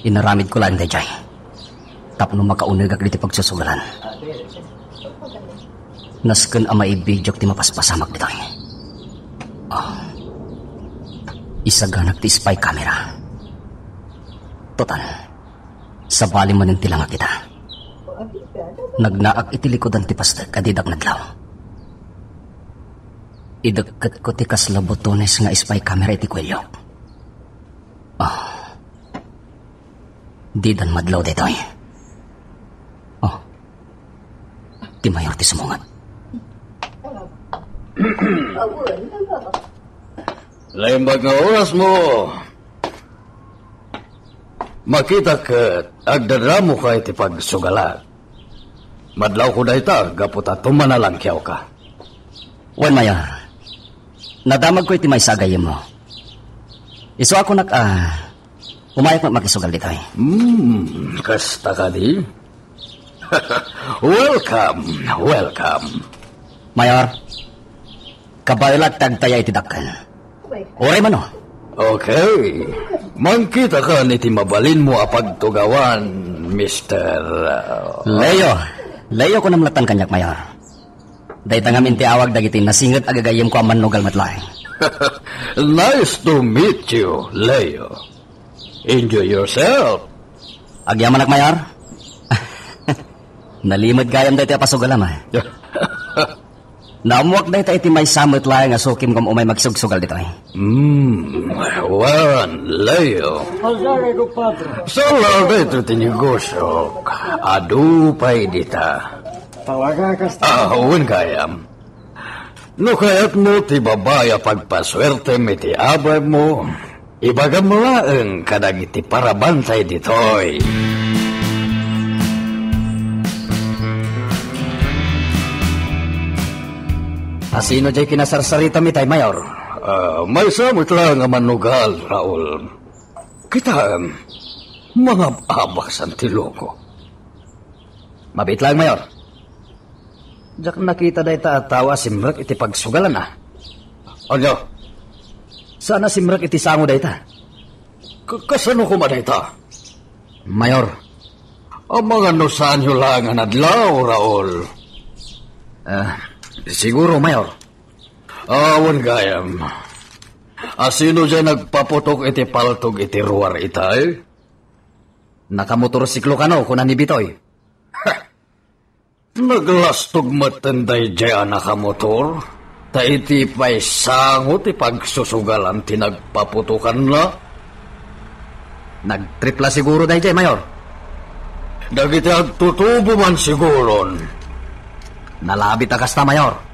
Inaramidko laeng daydiay tapno makaunegak ditoy pagsusugalan. Nasken a maibidiok ti mapaspasamak ditoy. Ah. Isaganak ti spy camera. Total, sabali manen ti langak ita. Nagnaak iti likudan ti pastek a didak nadlaw. Idekketko ti kasla botones nga spy camera iti kuelliok. Ah. Didan madlaw daytoy. Oh. Ti Mayor ti sumungad. Naimbag nga orasmo. Makita ket agdadramoka iti pagsugalan. Madlawko dayta gapu ta tumanalangkiawka. Wen, Mayor. Nadamagko iti maysa a gayyemmo. Isu a kunak a umayak met makisugal ditoy. Hmm, kasta kadi? Welcome, welcome. Mayor, kabaelak ti agtaya iti dakkel. Uray mano. Okay. Mangkitakan iti mabalinmo a pagtugawan, Mister, uh, Leo. Leo kunam lattan kaniak, Mayor. Dayta ngamin ti awag dagiti nasinged a gagayyemko a mannugal met laeng. Nice to meet you, Leo. Enjoy yourself. Agyamanak, Mayor. Nalimed gayam daytoy a pasugalam, ah. Naammoak dayta iti maysa met laeng a sukim ngem umay magsugsugal ditoy. Hmm, wen, Leo. Oh, sorry, compadre. Sala daytoy ti negosyo. Adu pay dita. Talaga, kasta. Ah, wen gayam. No kayatmo ti babai a pagpasuertem iti abaymo, ibagam laeng kadagiti parabantay ditoy. Asino jay kinasarsaritam itay, Mayor? Ah, maysa met laeng a mannugal, Raul. Kitaem, mangab-abak san ti loko. Mabiit laeng, Mayor. Diak nakita dayta a tao a simrek iti pagsugalan, ah. Ania? Saan a simrek iti sango dayta? Ka-, kasano koma dayta? Mayor. Amangan no saanyo laeng a nadlaw, Raul. Ah, siguro, Mayor. Awan gayam. Asino diay nagpaputok iti paltog iti ruar itay? Nakamotorsiklo kano, kuna ni Bitoy. Naglastog metten daydiay a nakamotor, ta iti pay sango ti pagsusugalan ti nagpaputokanna. Nagtrip la siguro daydiay, Mayor. Dagiti agtutubo man siguron. Nalabit a kasta, Mayor.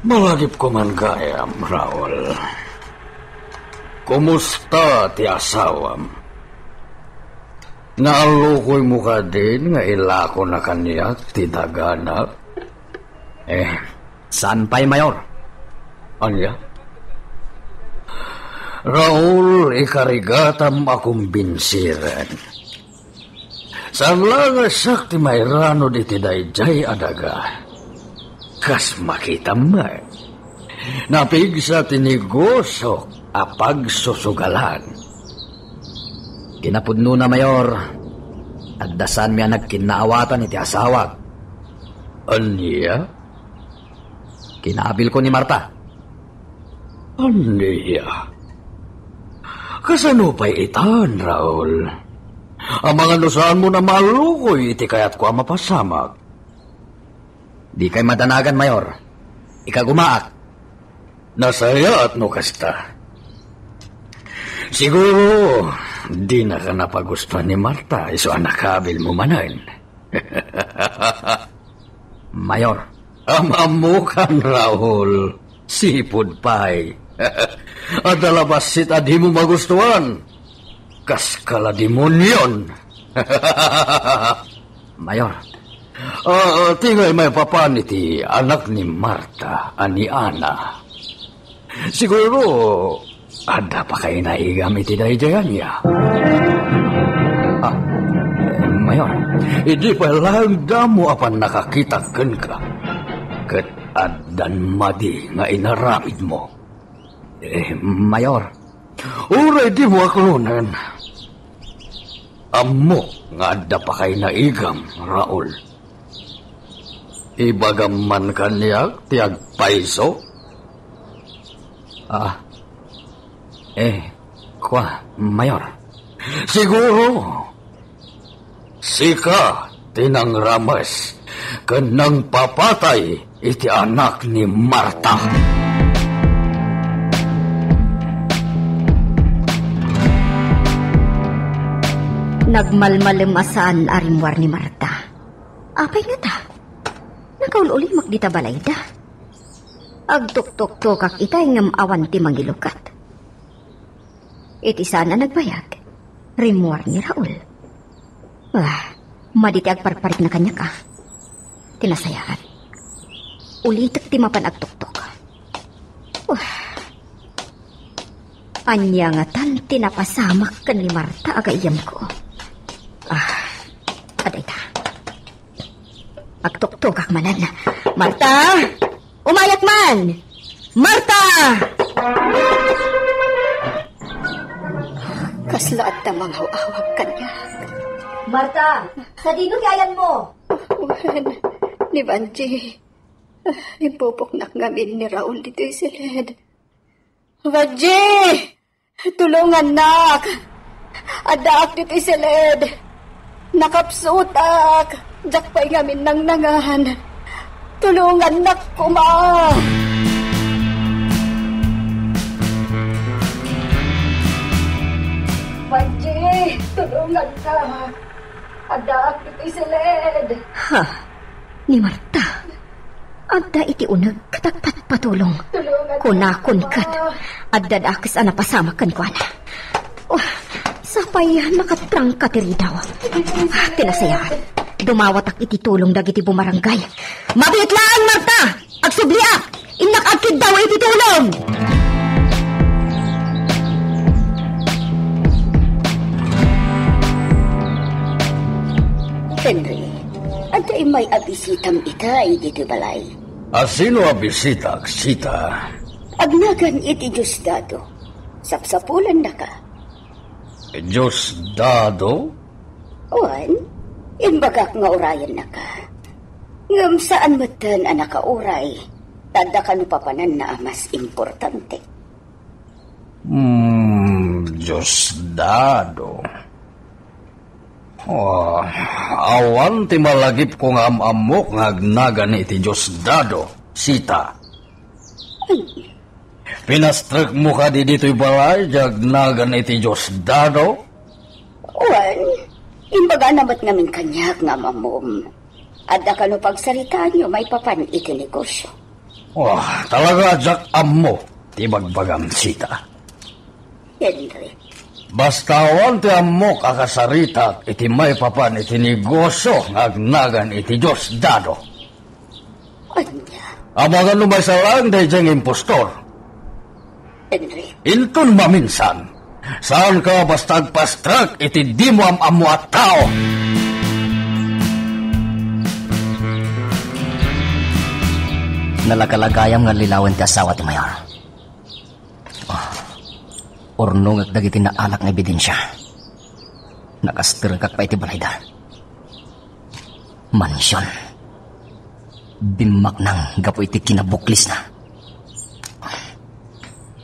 Malagipko man gayam, Raul. Kumusta ti asawam? Naallukoymo kadin nga ilakona kaniak ti dagana? Eh, saan pay, Mayor? Ania? Raul, ikarigatam a kumbinsiren. Saan la nga siak ti mairanod iti daydiay a daga. Kas makitam met, napigsa ti negosio a pagsusugalan. Kinapudnona, Mayor, adda saanmi a nagkinnaawatan iti asawak. Ania? Kinaabilko ni Marta. Ania? Kasano pay itan, Raul? Amangan no saanmo a maallukoy iti kayatko a mapasamak. Dikay madanagan, Mayor. Ikagumaak. Nasayaat no kasta. Siguro, dinaka napagustuan ni Marta isu a nakaabilmo manen. Mayor. Am-ammokan, Raul. Sipud pay. Adda la bassit a dimo magustuan. Kas kala demonion. Mayor. Ah, ti ngay maipapan iti anak ni Marta a ni Ana. Siguro, adda pakainaigam iti daydiay, ania? Ah, Mayor, idi pay laeng damo a pannakakitak kenka, ket addan madi nga inaramidmo. Eh, Mayor. Uray dimo aklonen. Ammok nga adda pakainaigam, Raul. Ibagam man kaniak ti agpayso? Ah, eh, kua, Mayor. Siguro, sika ti nangrames ken nangpapatay iti anak ni Marta. Nagmalmalem a saan a rimmuar ni Marta. Apay ngata? Nakaul-ulimek dita balayda. Agtuktuktokak itay ngem awan ti mangilukat. Iti saan a nagbayag, rimmuar ni Raul. Ah, madi ti agparparikna kaniak, a. Ti nasayaat. Ulitek ti mapan agtuktok. Ah. Ania ngatan ti napasamak ken ni Marta a gayyemko? Ah, adda ita. Agtuktokak manen. Marta! Umayak man! Marta! Kasla adda mangaw-awag kaniak. Marta, sadino ti ayanmo? Wen, ni Banji. Impupoknak ngamin ni Raul ditoy siled. Badji! Tulongannak! Addaak ditoy siled! Nakapsutak! Diak pay ngamin nangnangan! Tulongannak koma! Badji! Tulongannak! Addaak ditoy siled! Ha? Ni Marta? Adda iti uneg ket agpatpatulong. Kunakon ket, adda dakes a napasamak kenkuana. Oh, sapay nakatrangka ti ridaw. Ah, ti nasayaat. Dumawatak iti tulong dagiti bumarangay. Mabiit laeng, Marta! Agsubliak! Innak agkiddaw iti tulong! Henry, adda immay a bisitam ita idi ti balay. A sino a bisitak, Sita? Agnagan iti Diosdado. Sapsapulennaka. Diosdado? Wen, imbagak nga urayennaka. Ngem saan metten a nakauray, ta adda kano papananna a mas importante. Hmm, Diosdado. Oh, awan ti malagipko nga am-ammok nga agnagan iti Diosdado, Sita. Ay. Pinastrekmo kadi ditoy balay, ti agnagan iti Diosdado? Wen, imbagana met ngamin kaniak nga am-ammom. Adda kano pagsaritaanyo maipapan iti negosyo. Oh, talaga diak ammo ti bagbagam, Sita. Henry. Basta awan ti ammok a kasaritak iti maipapan iti negosyo nga agnagan iti Diosdado. Ania? Amangan no maysa laeng daydiay nga impostor. Henry. Inton maminsan, saanka basta agpastrek iti dimo am-ammo a tao. Nalagalagayam nga lilawen ti asawa ti mayor. Ah, urnongek dagiti naalak nga ebidensia. Nakasterekak pay iti balayda. Mansion. Bimmaknang gapu iti kinabuklisna.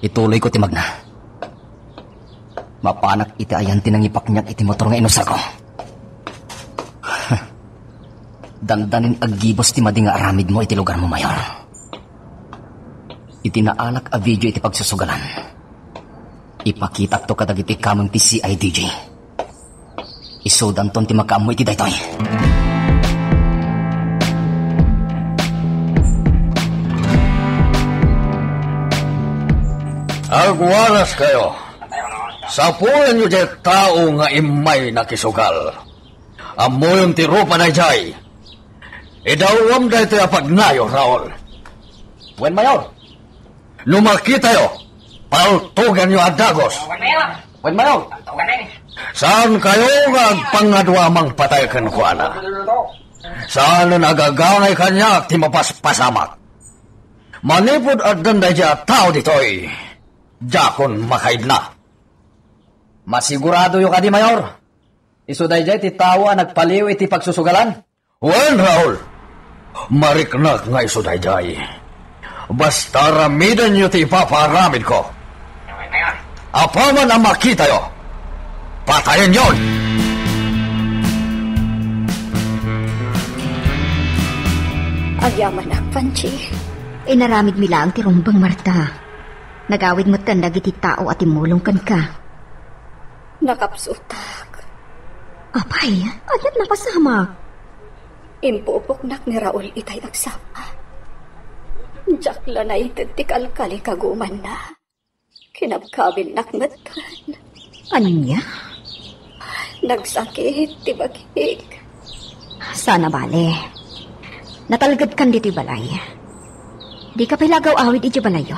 Ituloyko ti magna. Mapanak iti ayan ti nangipakniak iti motor nga inusarko. Dandanin aggibus ti madi nga aramidmo iti lugarmo, Mayor. Iti naalak a video iti pagsusugalan, ipakitakto kadagiti kameng ti C I D G. Isudanton ti makaammo iti daytoy. Agwaraskayo. Sapulenyo diay tao nga immay nakisugal. Ammoyon ti rupa daydiay. Idawam daytoy a pagnayo, Raul. Wen, Mayor. No makitayo, paltoganyo a dagus. Wen, Mayor. Wen, Mayor. Saankayo nga agpangadua a mangpatay kenkuana. Saanen a gagangay kaniak ti mapaspasamak. Manipud addan daydiay a tao ditoy, diakon makaidna. Masiguradoyo kadi, Mayor? Isu daydiay ti tao a nagpaliw iti pagsusugalan? Wen, Raul. Mariknak nga isu daydiay. Basta aramidenyo ti ipapaaramidko. Apaman a makitayo, patayenyon! Agyamanak, Panchi. Inaramidmi laeng ti rumbeng, Marta. Nagawid metten dagiti tao a timmulong kenka. Nakapsutak. Apay, ania't napasamak? Impupoknak ni Raul itay agsapa. Diak la naited ti kalkali kagumanna. Kinabkabinnak metten. Ania? Nagsakit ti bagik. Saan a bale. Natalgedkan ditoy balay. Dika pay la agaw-awid idiay balayyo.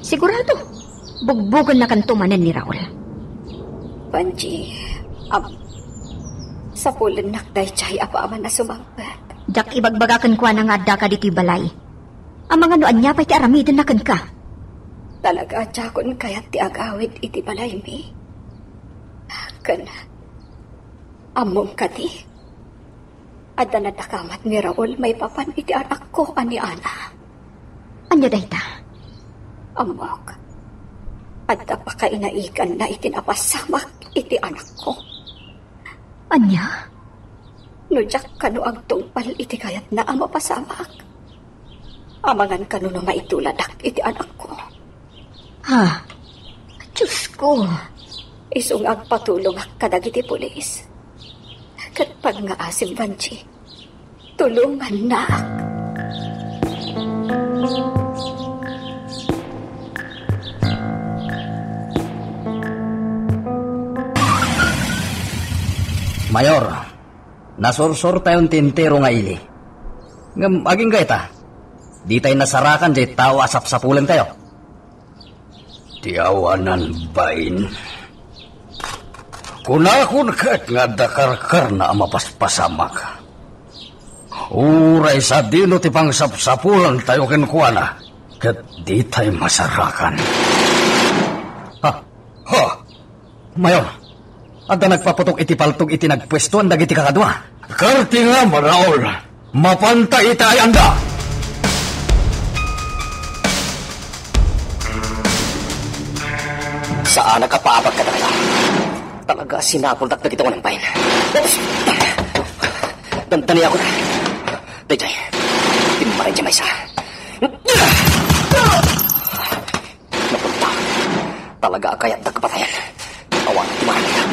Sigurado, bugbogennakanto manen ni Raul. Panchi, am, sapulennak daydiay apaman a sumangpet. Diak ibagbaga kenkuana nga addaka ditoy balay. Amangan no ania pay ti aramidenna kenka. Talaga a diakon kayat ti agawid iti balaymi. Ken, ammom kadi? Adda nadakamat ni Raul maipapan iti anakko a ni Ana. Ania dayta? Ammok. Adda pakainaiganna iti napasamak iti anakko. Ania? No diak kano agtungpal iti kayatna a mapasamak, amangan kano no maituladak iti anakko. Ha? Diosko! Isu nga agpatulongak kadagiti pulis. Ket pagngaasim, Vangie, tulongannak. Mayor, nasursurtayon ti entero nga ili. Ngem agingga ita, ditay nasarakan diay tao a sapsapulentayo. Ti awanan bain. Kunakon ket nga adda karkarna a mapaspasamak. Uray sadino ti pangsapsapulantayo kenkuana, ket ditay masarakan. Ha? Ha? Mayor, adda nagpaputok iti paltog iti nagpuestoan dagiti kakadua. Kartingam, Raul. Mapanta ita ay anda. Saanak a paabag kadakayo. Talaga a sinapuldak dagiti awanan bain. Oops! Dandaniakon. Daydiay. Timmaray diay maysa. Napunta. Talaga a kayatdak patayen. Awan ti maramid.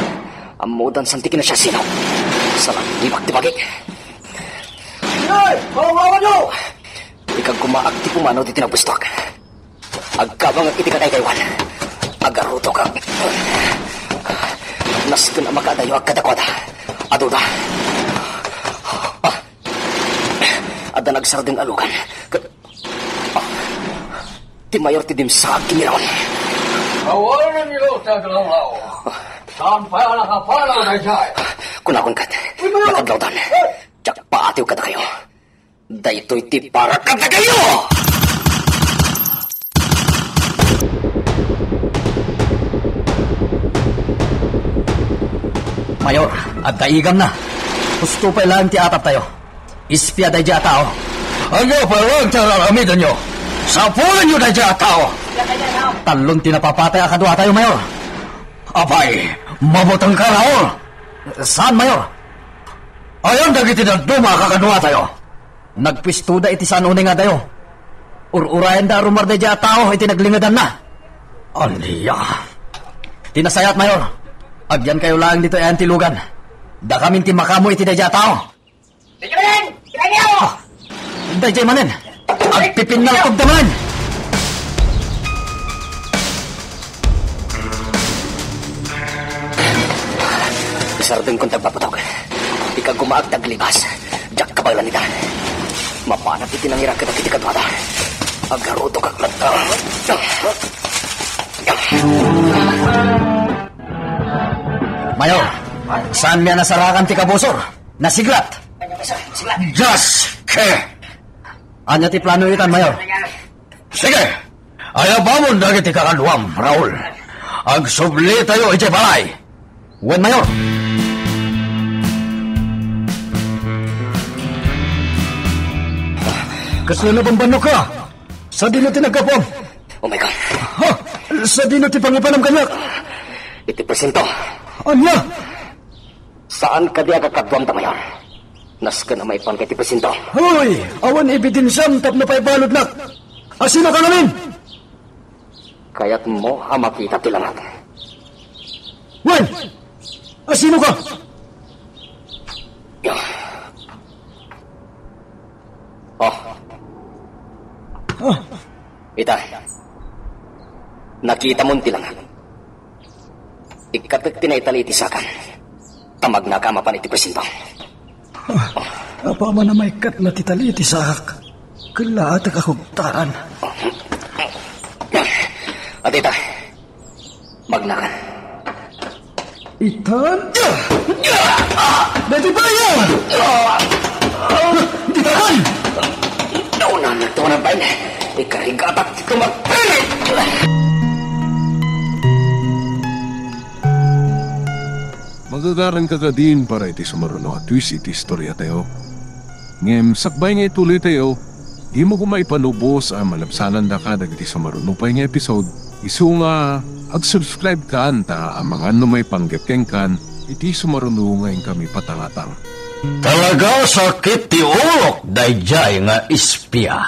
Ammodan san ti kinasiasino. Salangibak ti bagi. Ay! Kawawayo! Ikagkumaak ti pumanaw ditoy nagpuestok. Agkabangak iti kakaykaywan. Agarutokak. Nasken a makaadayoak kadakuada. Aduda. Ah. Adda nagsardeng a lugan. Ka-, ah. Ti mayor ti dimsaag ken ni Raul. Awanen ilo ti aglawlaw. Saan pay a nakapanaw daydiay? Kunakon ket, nakadlawdan. Diak paatiw kadakayo. Daytoy ti para kadakayo! Mayor, adda igamna. Husto pay laeng ti ataptayo. Espia daydiay a tao. Ania pay laeng ti ar-aramidenyo? Sapulenyo daydiay a tao! Tallon ti napapatay a kaduatayo, Mayor. Apay, mabutengka, Raul? Saan, Mayor? Ayan dagiti dadduma a kakaduatayo. Nagpuestoda iti saan unay nga adayo. Ur-urayanda a rumar daydiay a tao iti naglingedanna. Ania? Ti nasayaat, Mayor, agyankayo laeng ditoy ayan ti lugan. Dakamin ti makaammo iti daydiay a tao. Daydiay manen! Daydiay manen! Agpipinnalkogda manen! Sardengkon ti agpaputok. Ikagkumaak ti aglibas. Diak kabaelan ita. Mapanag iti nangirak kadagiti kaduada. Agarutokak latta. Mayor, saanmi a nasarakan ti kabusor? Nasiglat. Just ke! Ania ti plano itan, Mayor? Sige! Ayabamon dagiti kakaduam, Raul. Agsublitayo idiay balay. Wen, Mayor. Kasla nabambannokka? Sadino ti naggapuam? Oh my God. Ha? Sadino ti pangipanam kaniak? Iti presinto. Ania? Saan kadi a kakaduamda, Mayor? Nasken a maipanka iti presinto. Hoy! Awan ebidensiam tapno paibaludnak. Asinoka ngamin? Kayatmo a makita ti langit? Wen! Asinoka? Oh. Ah. Ita, nakitamon ti langit. Ikkatek ti naitali iti sakan, ta magnaka a mapan iti presinto. Ah, apaman a maikkatna ti tali iti sakak, kellaatek a kugtaran. Adda ita, magnakan. Itan? Dati pa iya! Ditakan! Naunanto na ba? Ikarigatak ti tumagpili! Magagaran ka kadin para iti sumaruno a twist iti istoriatayo. Ngem sakbay nga ituloytayo, dimo koma ipanubos a malabsanandaka dagiti sumaruno pay nga episode, isu nga ag-subscribe kan ta amangan no maipanggep kenkan iti sumaruno nga inkami patangatang. Talaga sakit ti ulok daydiay nga espia.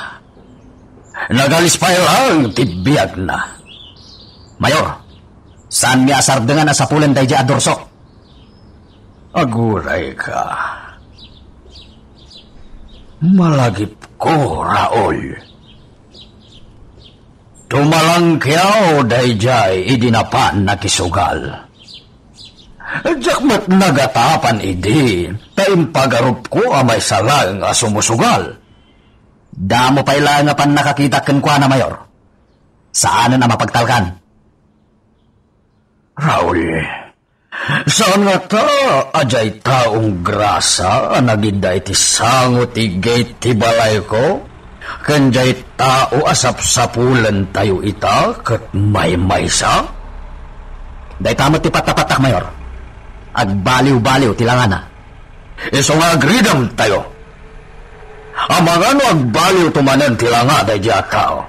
Nagalis pay laeng ti biagna. Mayor, saanmi a sardengan a sapulen daydiay a durso. Aguray ka. Malagipko, Raul. Tumalangkiaw daydiay idi napan nakisugal. Diak met nagatapan idi ta impagarupko a maysa laeng a sumusugal. Damo pay laeng a pannakakitak kenkuana, Mayor. Saanen a mapagtalkan. Raul, saan ngata a diay taong grasa a nagidda iti sango ti gate ti balayko, ken diay tao a sapsapulentayo ita ket maymaysa? Dayta met ti pattapattak, Mayor. Agbaliw-baliw ti langana. Isu nga agridemtayo. Amangan no agbaliwto manen ti langa daydiay a tao.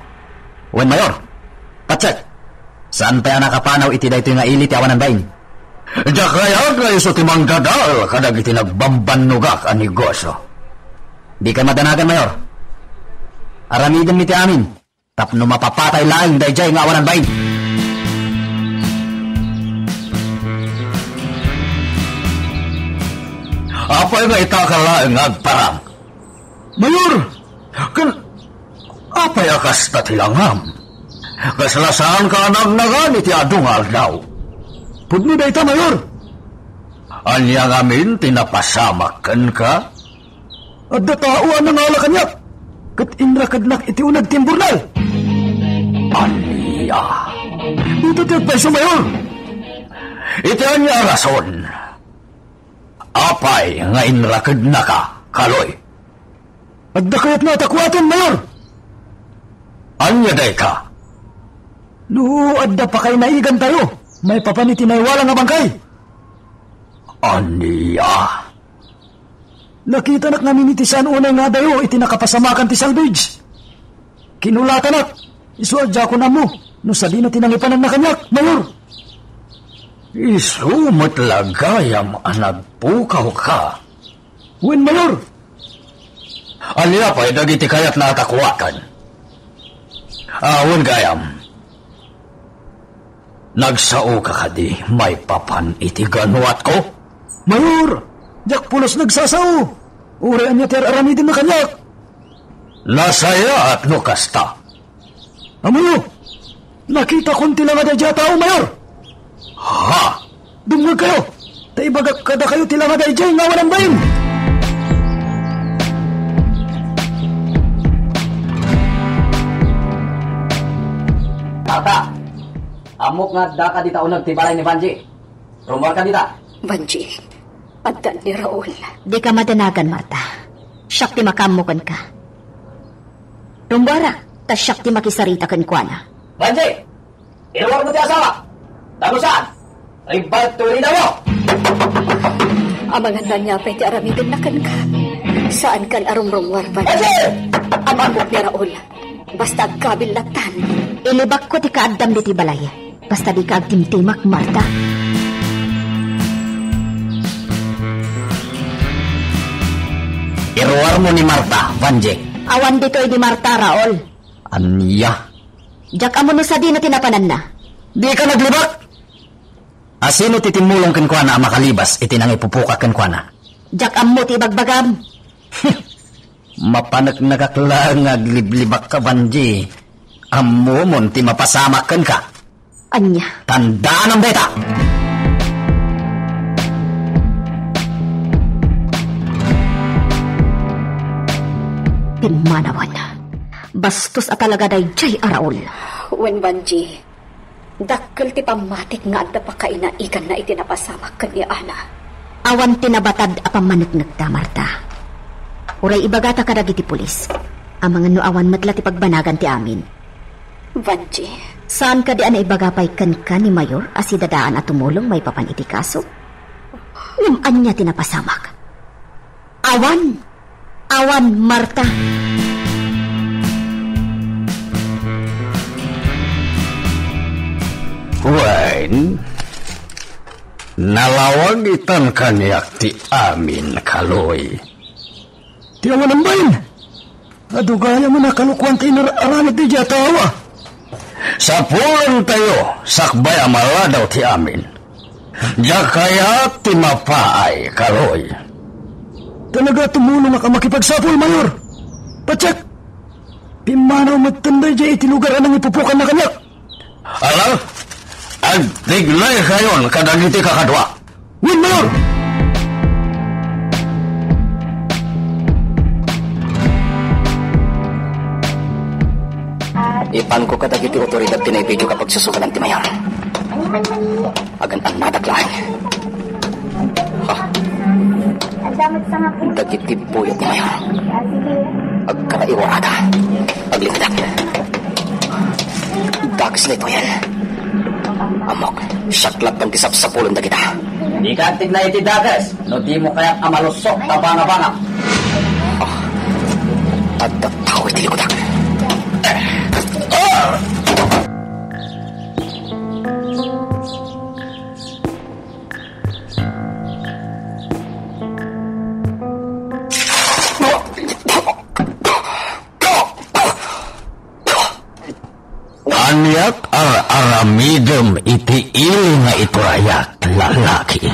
Wen, Mayor, patsek, saan pay a nakapanaw iti daytoy nga ili ti awanan bain? Diak kayat nga isu ti mangdadael kadagiti nagbambannogak a negosio. Dika madanagan, Mayor. Aramidenmi ti amin tapno mapapatay laeng daydiay nga awanan bain. Apay nga ita ka laeng nga agparang? Mayor, ken apay a kasta ti langam? Kasla saanka a nagnagan iti adu nga aldaw? Pudno dayta, Mayor. Ania ngamin ti napasamak kenka? Adda tao a nangala kaniak, ket inrakednak iti uneg ti imburnal. Ania? Dita ti agpayso, Mayor. Iti ania a rason? Apay nga inrakednaka, Kaloy? Adda kayatna a takuaten, Mayor. Ania dayta? No adda pakainaigantayo maipapan iti naiwala nga bangkay. Ania? Nakitanak ngamin iti saan unay nga adayo iti nakapasamakan ti salvage. Kinulatanak, isu a diakon ammo no sadino ti nangipananna kaniak, Mayor. Isu met la gayam a nagpukawka. Wen, Mayor. Ania pay dagiti kayatna a takuaten? Awan gayam. Nagsaoka kadi maipapan iti ganuatko? Mayor, diak pulos nagsasao. Uray ania ti ar-aramidenna kaniak. Nasayaat no kasta. Ammoyo, nakitakon ti langa daydiay a tao, Mayor. Ha? Dumngegkayo, ta ibagak kadakayo ti langa daydiay nga awanan bain. Marta, ammok nga addaka dita uneg ti balay ni Vanji. Rummuarka dita. Vanji, addan ni Raul. Dika madanagan, Marta. Siak ti makaammo kenka. Rummuarak, ta siak ti makisarita kenkuana. Vanji! Iruarmo ti asawa! Ta no saan, ribbagto iti damo! Amangan no ania pay ti aramidenna kenka. Saankan a rumrummuar, Vanji. Vanji! Ammok ni Raul. Basta agkabil lattan. Ilibakko ti kaaddam ditoy balay. Basta dika agtimtimak, Marta. Iruarmo ni Marta, Vanji. Awan ditoy ni Marta, Raul. Ania? Diak ammo no sadino ti napananna. Dika naglibak? Asino ti timmulong kenkuana a makalibas iti nangipupukak kenkuana? Diak ammo ti ibagbagam. Mapaneknekak laeng nga agliblibakka, Vanji. Ammomon ti mapasamak kenka. Ania? Tandaanam dayta! Pimmanawen. Bastos a talaga daydiay a Raul. Wen, Vanji, dakkel ti pammatik nga adda pakainaiganna iti napasamak ken ni Ana. Awan ti nabatad a pammaneknekta, Marta. Uray ibagata kadagiti pulis. Amangan no awan met la ti pagbanagan ti amin. Vanji. Saan kadi a naibaga pay kenka ni Mayor a sidadaan a tumulong maipapan iti kaso? Ngem ania ti napasamak? Awan! Awan, Marta. Wen, nalawag itan kaniak ti amin, Kaloy. Ti awanan bain. Adu gayam a nakalukoan ti inar-aramid daydiay a tao. Sapulentayo sakbay a maladaw ti amin. Diak kayat ti mapaay, Kaloy. Talaga tumulongak a makipagsapul, Mayor. Patiek, pimmanaw metten daydiay iti lugar a nangipupukanna kaniak. Ala, agtignaykayon kadagiti kakadua. Wen, Mayor! Ipanko kadagiti otoridad ti naibidio a pagsusugalan ti Mayor. Agan-annadak laeng. Ha? Dagiti buyat ni Mayor. Agkaraiwarada. Aglinggadak. Dakes daytoyen. Ammok, siak laeng ti sapsapulen dagita. Dika agtignay iti dakes no dimo kayat a malussok ta bangabangam. Ah, adda tao iti likudak. Aniat ar-aramidem iti ili nga iturayak, lalaki?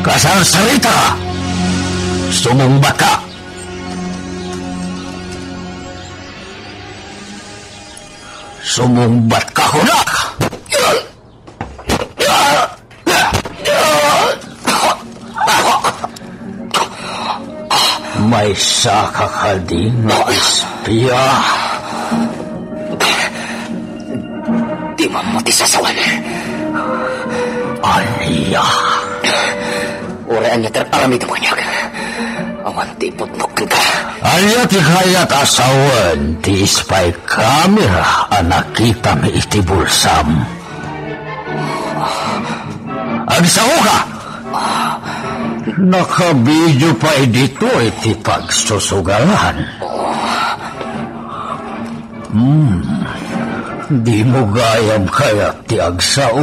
Kasarsarita! Sumungbatka! Sumungbatka, kunak! Maysaka kadi nga espia? Di mammo ti sasawen. Ania? Uray ania ti ar-aramidem kaniak, awan ti ipudnok kenka. Ania ti kayat a sawen ti spy camera a nakitam iti bulsam? Agsaoka! Nakabidio pay ditoy ti pagsusugalan. Hmm. Dimo gayam kayat ti agsao?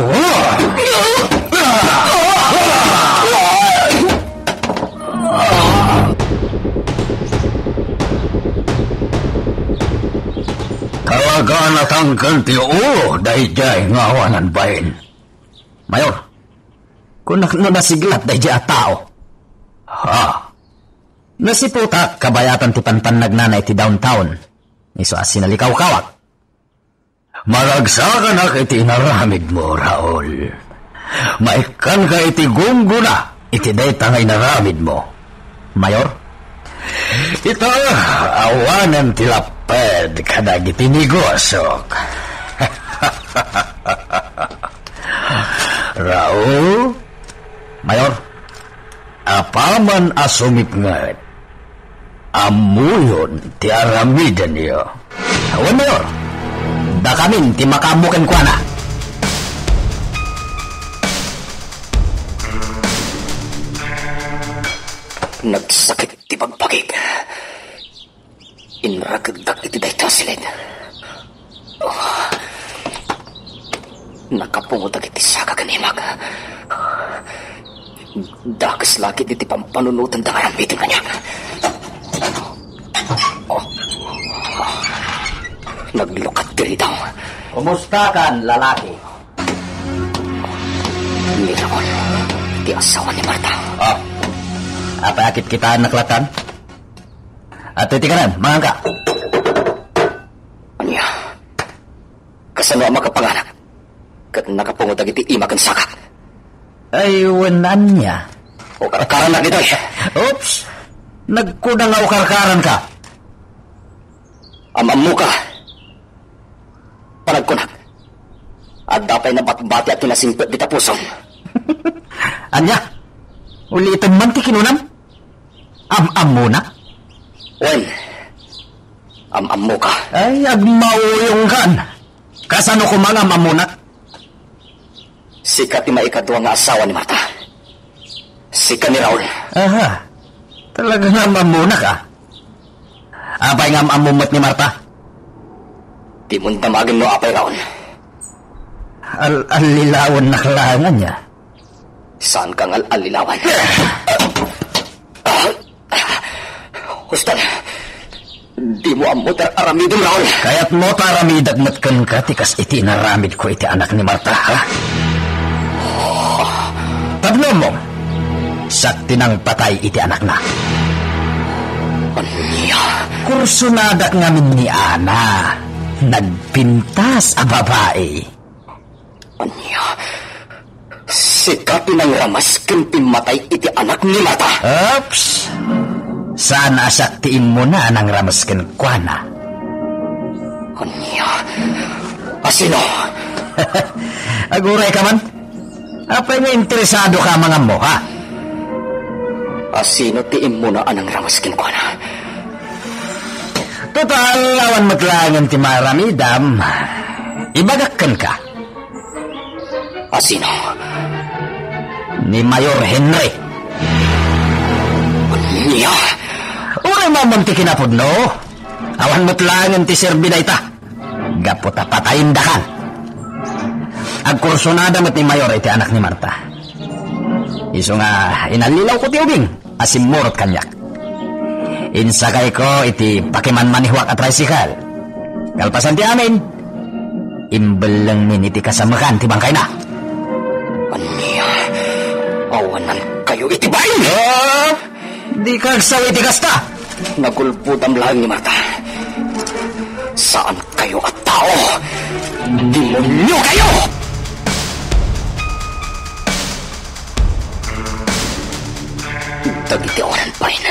Talaga a natangken ti ulo daydiay nga awanan bain. Mayor, kunak no nasiglat daydiay a tao. Ha? Nasiputak kabayatan ti panpannagnana iti downtown. Isu a sinalikawkawak. Maragsakanak iti inaramidmo, Raul. Maikkanka iti gunggona iti dayta nga inaramidmo. Mayor? Ita, awanen ti lapped kadagiti negosok. Raul? Mayor? Apaman a sumipnget, ammoyon ti aramidenyo. Wen, Mayor, dakamin ti makaammo kenkuana. Nagsakit ti bagbagik. Inrakegdak iti dayta a silid. Oh. Nakapungotak iti saka ken imak. Dakes la ketdi ti pampanunotenda nga aramiden kaniak. Oh. Naglukat ti ridaw. Kumustakan, lalaki? Ni Raul, ti asawa ni Marta. Ah. Apay a kitkitaennak lattan? Adtoy ti kanem, manganka. Ania? Kasano a makapanganak ket nakapungo dagiti ima ken sakak? Ay, wen, ania? Ukarkarannak ditoy. Oops! Nagkuna nga ukarkaranka. Am-ammoka. Panagkunak, adda pay nabatbati a kinasingpet dita pusom. Ania? Ulitem man ti kinunam? Am-ammonak? Wen, am-ammoka. Ay, agmauyongkan. Kasano koma nga am-ammonak? Sika ti maikadua nga asawa ni Marta. Sika ni Raul. Aha. Talaga nga am-ammona ka? Apay nga am-ammom met ni Marta? Dimon damagen no apay, Raul. Al-, allilawannak laeng ania. Saan ka nga al-allilawan? Huston, dimo ammo ti ar-aramidem, Raul. Kayatmo ta aramidak met kenka ti kas iti inaramidko iti anak ni Marta, ha? Tapno ammom, siak ti nangpatay iti anakna. Ania? Kursonadak ngamin ni Ana. Nagpintas a babai. Ania? Sika ti nangramas ken pimmatay iti anak ni Marta? Oops! Saan a siak ti immuna a nangramas kenkuana. Ania? Asino? Aguray ka man? Apay nga interesado ka mangan mo, ha? Asino ti immuna a nangramas kenkuana? Total, awan met laengen ti maaramidam. Ibagak kenka. Asino? Ni Mayor Henry. Ania? Uray mo man ti kinapudno. Awan met laengen ti serbi dayta. Gapu ta patayendakan. Agkursonada met ni Mayor iti anak ni Marta. Isu nga inallilawko ti ubing a simmurot kaniak. Insakayko iti pakimanmanehoak a tricycle. Kalpasan ti amin, imbellengmin iti kasamekan ti bangkayna. Ania? Awanankayo iti bain! Ah! Dika agsaw iti kasta! Nagulbodam laeng ni Marta. Saankayo a tao! Demonio kayo! Dagiti awanan bain.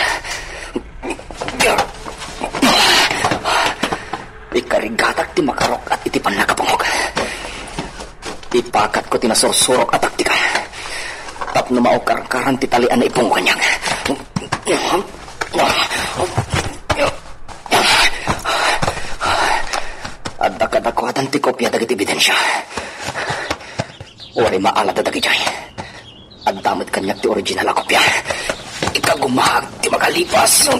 Ikarigatak ti makaruk-at iti pannakabungok. Ipakatko ti nasursurok a taktika tapno maukarkaran ti talian a ipungo kaniak. Adda kadakuada ti kopia dagiti ebidensia. Uray maalada dagidiay. Adda met kaniak ti original a kopia. Ikagumaak ti makalipas.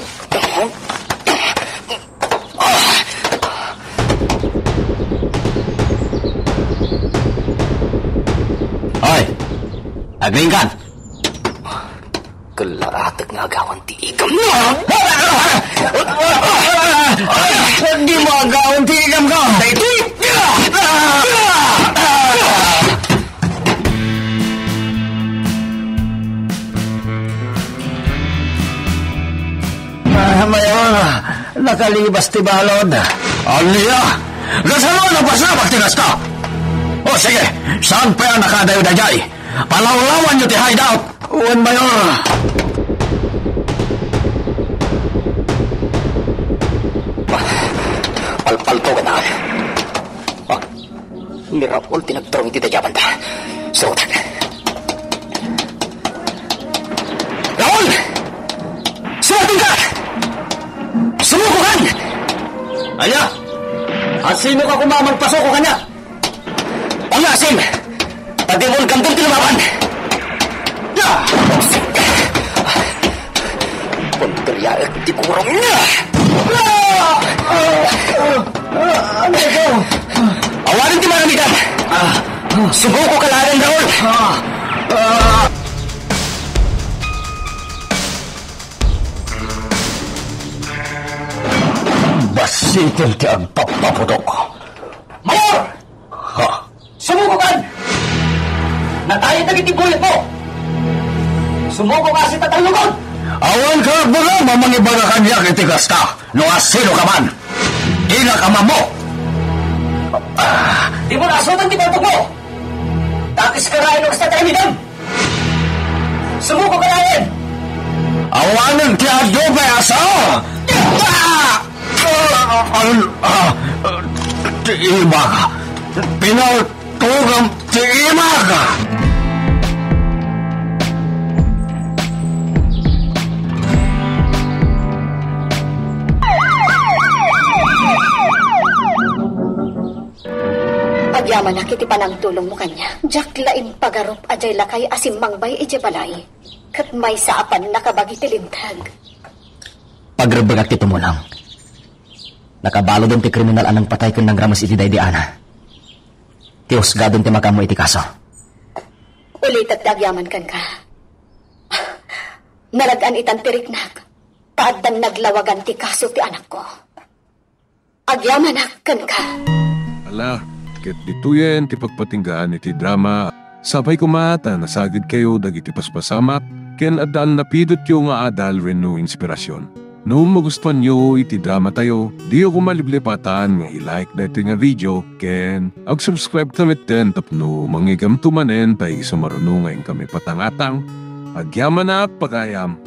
Hoy! Agriingkan! Kellaatek nga agawan ti igammo! Dimo agawan ti igamko! Daytoy! Ah, Mayor, nakalibas ti balud. Ania? Kasano a napasabak ti kasta? O sige, saan pay a nakadayo daydiay? Palawlawanyo ti hideout! Wen, Mayor! Palpaltogan. Ah, ni Raul ti nagturong iti daydiay a banda. Surotak. Raul! Sumatingka! Sumukokan! Ania? Asinoka koma a mangpasuko kaniak? Pangasim! Ta dimon kamdem ti lumaban! Ya! Punteriaek ti kurong niya! Awanen ti maramidam! Sumuko ka laeng, Raul! Basiten ti agpapapudok. Mayor! Ha? Sumukokan! Natayag dagiti buyatmo! Sumukoka a sitatanglugon! Awan ka agbaga a mangibaga kaniak iti kasta no asino ka man. Dinak amammo! Dimo naasutan ti bantogmo! Dakes ka laeng no kasta ti aramidem! Sumuko ka laeng! Awanen ti adu pay a sao! Ah! Ah! Ah! Ti imag! Pinaltogam ti imag! Agyamanak iti panangtulongmo kaniak. Diak la impagarup a diay lakay a simmangbay idiay balay. ket maysa a pannakabagi ti linteg. Pagrebbengak ti tumulong. Nakabaluden ti kriminal a nangpatay ken nangrames iti daydi Ana. Ti husgadon ti makaammo iti kaso. Ulitek ti agyaman kenka. Narag-an itan ti riknak ta addan naglawagan ti kaso ti anakko. Agyamanak kenka. Ala, ket ditoyen ti pagpatinggaan iti drama. Sapay koma ta nasagidkayo dagiti paspasamak ken adda a napidotyo nga adal wenno inspirasyon. No magustuanyo iti dramatayo, diyo koma liplipatan nga i-like daytoy nga video ken ag-subscribe ta metten tapno mangigamto manen ta isu maruno nga inkami patangatang. Agyamanak pagayam!